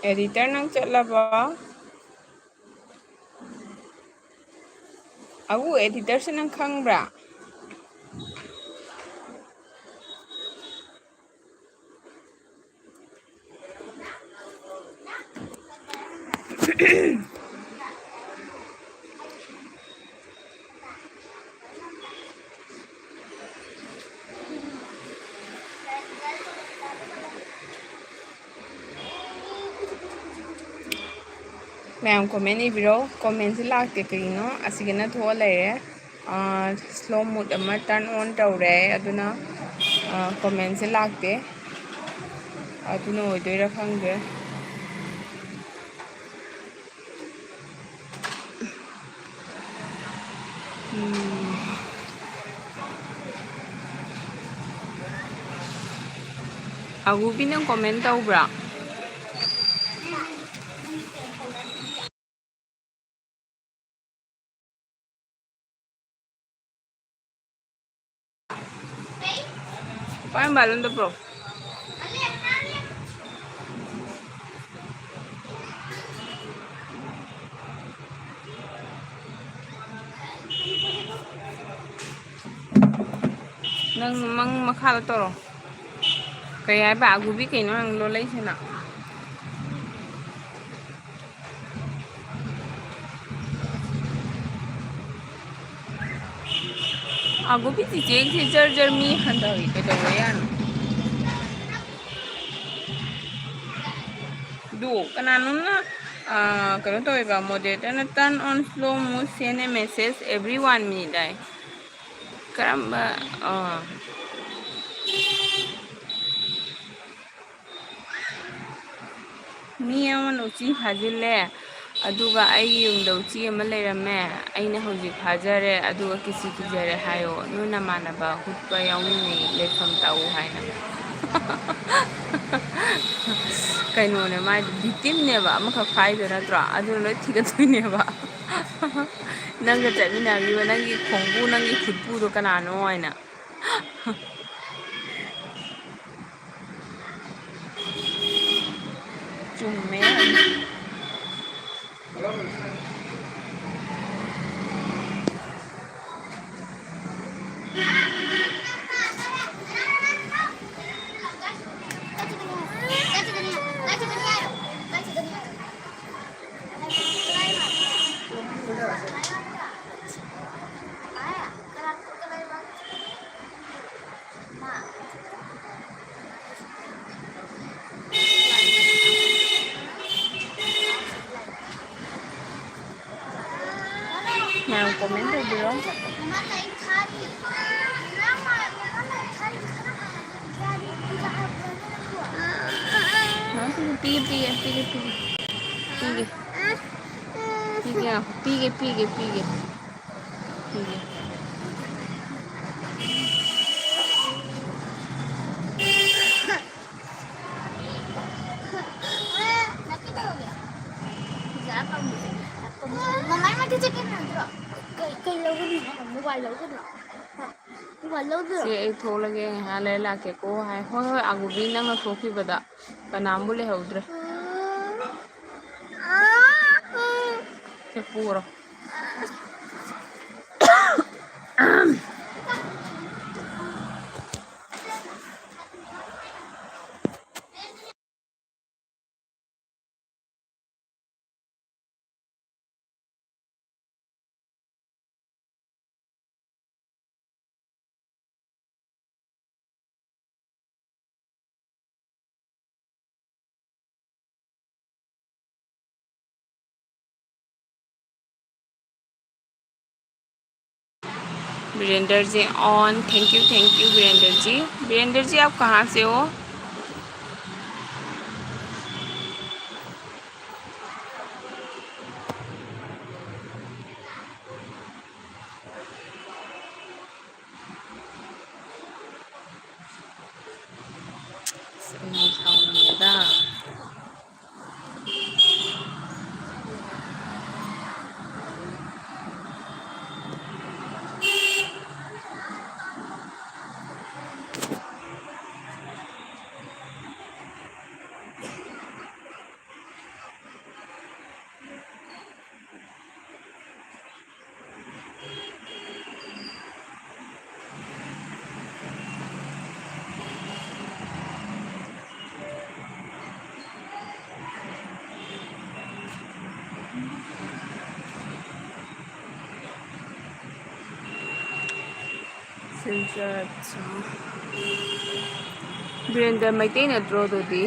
Editor, ꯅꯪ ꯆꯠꯂꯕꯣ? ꯑꯕꯨ, editorꯁꯦ ꯅꯪ ꯈꯪꯕ꯭ꯔꯥ? ꯃꯌꯥꯝ comment ꯏꯕꯤꯔꯣ꯫ Commentꯁꯦ ꯂꯥꯛꯇꯦ ꯀꯔꯤꯅꯣ? ꯑꯁꯤꯒꯅ ꯊꯣꯛꯑ ꯂꯩꯔꯦ꯫ ꯑꯥ, slow mode ꯑꯃ turn on ꯇꯧꯔꯦ, ꯑꯗꯨꯅ, ꯑꯥ, commentꯁꯦ ꯂꯥꯛꯇꯦ꯫ ꯑꯗꯨꯅ ꯑꯣꯏꯗꯣꯏꯔꯥ ꯈꯪꯗꯦ꯫ ꯎꯝ꯫ ꯑꯒꯨꯕꯤ, ꯅꯪ comment ꯇꯧꯕ꯭ꯔꯥ? ꯄꯥꯏ ꯕꯥꯂꯟꯗ ꯄ꯭ꯔꯣ꯫ ꯅꯪ ꯃꯪ ꯃꯈꯥꯗ ꯇꯧꯔꯣ꯫ ꯀꯩ ꯍꯥꯏꯕ? ꯑꯒꯨꯕꯤ ꯀꯩꯅꯣ ꯅꯪ ꯂꯣꯜꯂꯛꯏꯁꯤꯅ? ꯑꯒꯨꯕꯤ ꯆꯤꯆꯦꯒꯤꯁꯦ ꯖꯔ ꯖꯔ ꯃꯤ ꯍꯟꯊꯔꯤ, ꯀꯩꯗꯧꯕ ꯌꯥꯅꯣ? ꯑꯗꯨ ꯀꯅꯥꯅꯣꯝꯅ, ꯑꯥ, ꯀꯩꯅꯣ ꯇꯧꯋꯦꯕ, moderatorꯅ "Turn on slow mode, send a message everyone" ꯃꯤꯗꯥꯏ꯫ ꯀꯔꯝꯕ? ꯑꯥ꯫ ꯃꯤ ꯑꯃꯅ ꯎꯆꯤ ꯐꯥꯖꯤꯜꯂꯦ, ꯑꯗꯨꯒ ꯑꯩꯒꯤ ꯌꯨꯝꯗ ꯎꯆꯤ ꯑꯃ ꯂꯩꯔꯝꯃꯦ, ꯑꯩꯅ ꯍꯧꯖꯤꯛ ꯐꯥꯖꯔꯦ, ꯑꯗꯨꯒ ꯀꯤꯁꯤ ꯀꯤꯖꯔꯦ ꯍꯥꯏꯌꯣ, ꯅꯣꯏ ꯅꯃꯥꯟꯅꯕ ꯍꯨꯠꯄ ꯌꯥꯎꯅꯤꯡꯉꯩ ꯂꯩꯐꯝ ꯇꯥꯛꯎ ꯍꯥꯏꯅ꯫ ꯀꯩꯅꯣꯅꯦ ꯃꯥꯏꯗꯤ, victimꯅꯦꯕ, ꯑꯃꯈꯛ ꯐꯥꯏꯗꯣ ꯅꯠꯇ꯭ꯔꯣ? ꯑꯗꯨꯅ ꯂꯣꯏ ꯊꯤꯒꯠꯇꯣꯏꯅꯦꯕ꯫ ꯅꯪꯒ ꯆꯠꯃꯤꯟꯅꯈꯤꯕ ꯅꯪꯒꯤ ꯈꯣꯡꯕꯨ, ꯅꯪꯒꯤ ꯈꯨꯠꯄꯨꯗꯣ ꯀꯅꯥꯅꯣ ꯍꯥꯏꯅ꯫ ꯆꯨꯝꯃꯦ꯫ ꯍꯥ? ꯄꯤꯒꯦ, ꯄꯤꯒꯦ, ꯄꯤꯒꯦ, ꯄꯤꯒꯦ꯫ ꯄꯤꯒꯦ꯫ ꯄꯤꯒꯦ, ꯄꯤꯒꯦ, ꯄꯤꯒꯦ, ꯄꯤꯒꯦ꯫ ꯄꯤꯒꯦ꯫ ꯃꯃꯥꯏ ꯃꯊꯤ ꯆꯠꯀꯦ ꯅꯠꯇ꯭ꯔꯣ? ꯀꯩ, ꯀꯩ ꯂꯧꯒꯅꯤ ꯍꯥꯏꯅꯣ? ꯃꯣꯕꯥꯏꯜ ꯂꯧꯒꯅꯤ? ꯃꯣꯕꯥꯏꯜ ꯂꯧꯗꯣꯏꯔꯣ? ꯆꯦ, ꯑꯩ ꯊꯣꯛꯂꯒꯦ, ꯉꯥꯏꯍꯥꯛ ꯂꯩꯔ ꯂꯥꯛꯀꯦꯀꯣ ꯍꯥꯏ꯫ ꯍꯣꯏ, ꯍꯣꯏ, ꯑꯒꯨꯕꯤ ꯅꯪꯅ ꯊꯣꯛꯈꯤꯕꯗ ꯀꯅꯥꯝꯕꯨ ꯂꯩꯍꯧꯗ꯭ꯔꯦ꯫ ꯎꯝ꯫ ꯁꯦ, ꯄꯨꯔꯣ꯫ Virendra ji on, thank you, thank you Virendra ji. Virendra ji, आप कहाँ से हो? ꯑꯁ, ꯑꯩ ꯌꯥꯝ ꯁꯥꯎꯅꯤꯡꯉꯦꯗ꯫ ꯁꯤꯜꯆꯔ, ꯑꯠꯆꯥ꯫ ꯕꯤꯔꯦꯟꯗ꯭ꯔ ꯃꯩꯇꯩ ꯅꯠꯇ꯭ꯔꯣ ꯑꯗꯨꯗꯤ?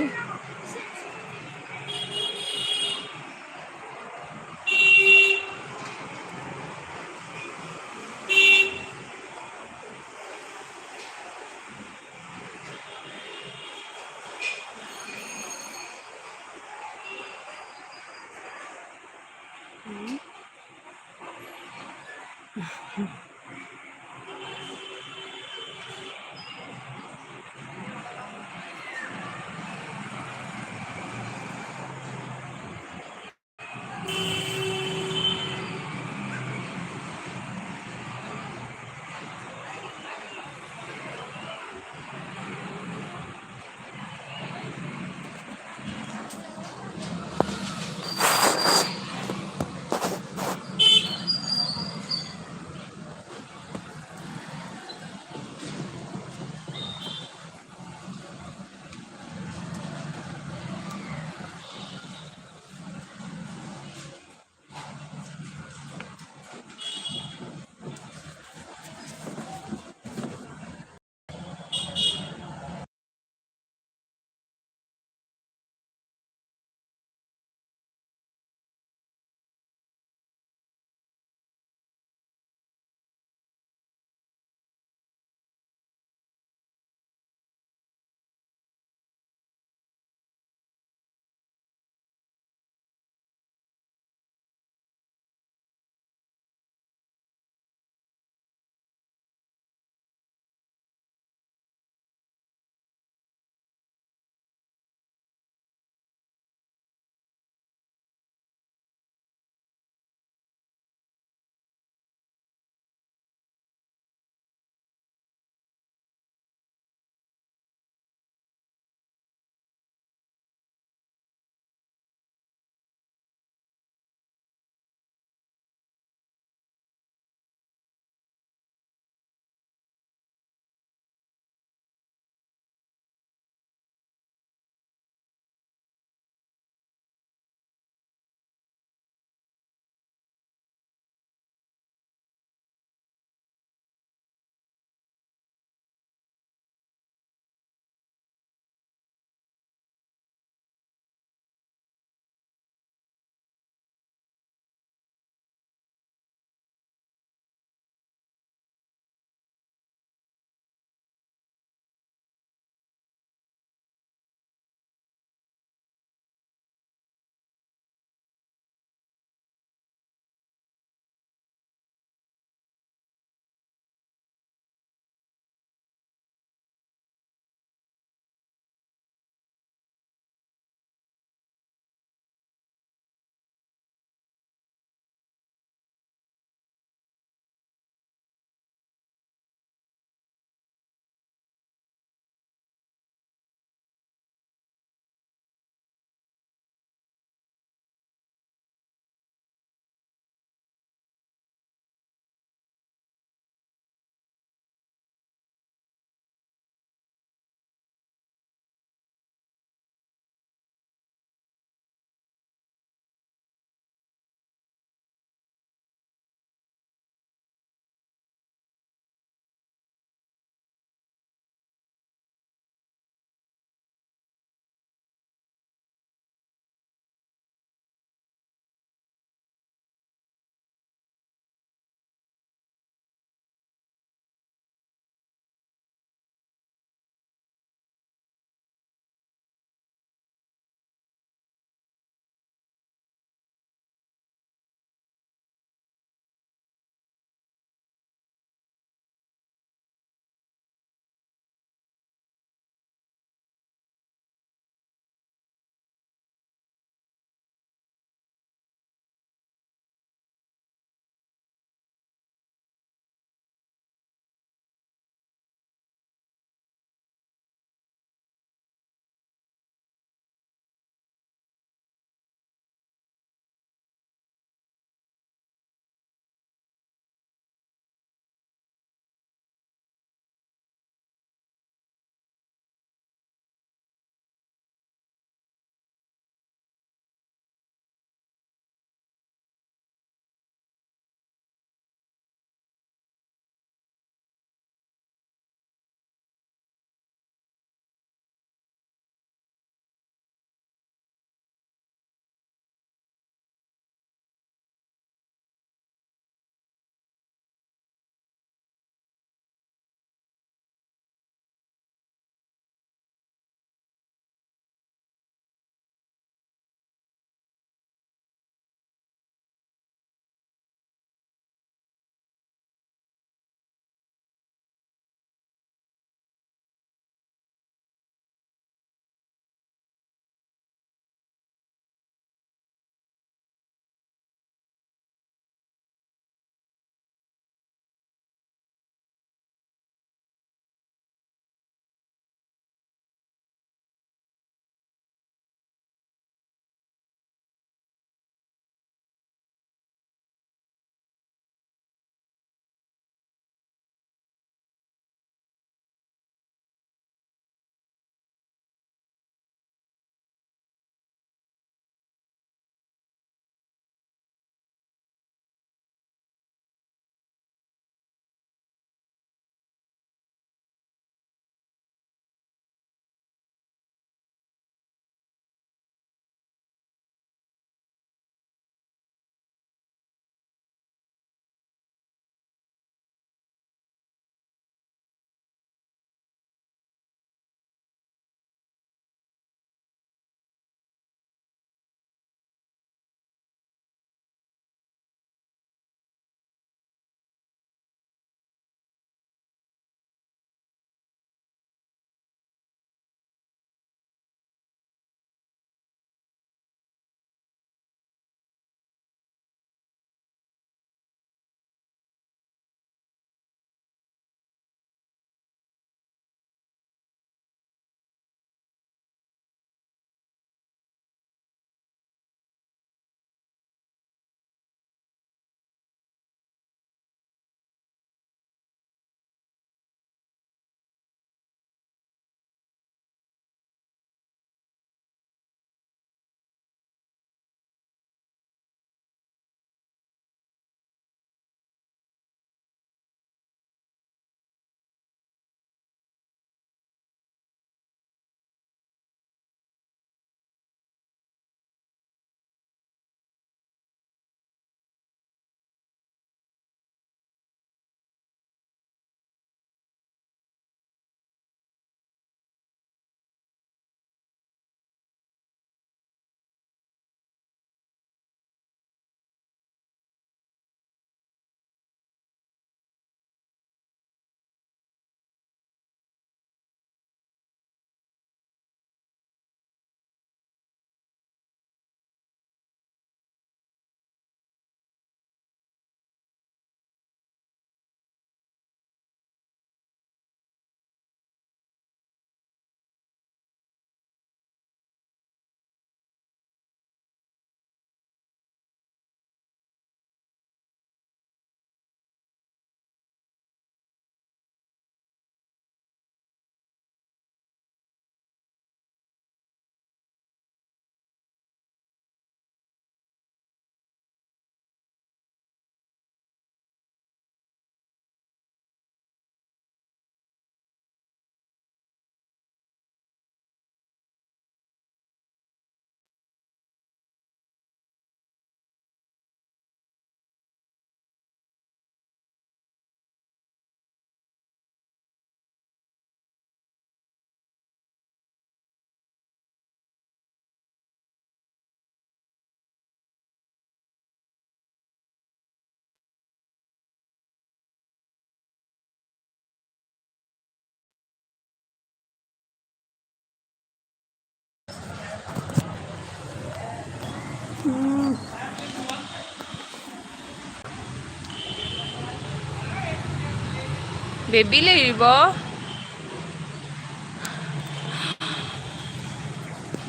ꯕꯦꯕꯤ ꯂꯩꯔꯤꯕꯣ?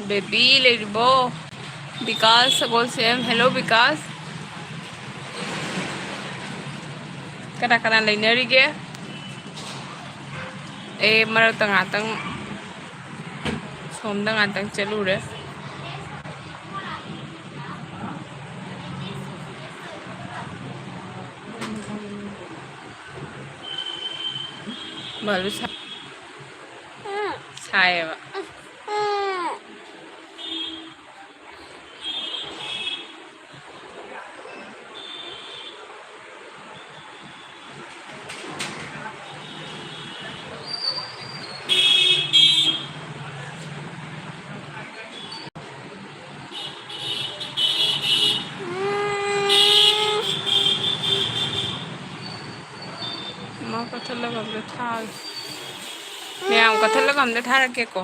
ꯕꯦꯕꯤ ꯂꯩꯔꯤꯕꯣ? ꯕꯤꯀꯥꯁ ꯁꯒꯣꯜꯁꯦꯝ, hello ꯕꯤꯀꯥꯁ꯫ ꯀꯅꯥ ꯀꯅꯥ ꯂꯩꯅꯔꯤꯒꯦ? ꯑꯦ, ꯃꯔꯛꯇ ꯉꯥꯛꯇꯪ, ꯁꯣꯝꯗ ꯉꯥꯛꯇꯪ ꯆꯠꯂꯨꯔꯦ꯫ ꯕꯥꯂꯨ ꯁꯥ-, ꯁꯥꯏꯌꯦꯕ꯫ ꯃꯥ ꯀꯛꯊꯠꯂꯒ ꯑꯝꯇ ꯊꯥꯒꯦ꯫ ꯃꯌꯥꯝ ꯀꯛꯊꯠꯂꯒ ꯑꯝꯇ ꯊꯥꯔꯛꯀꯦꯀꯣ꯫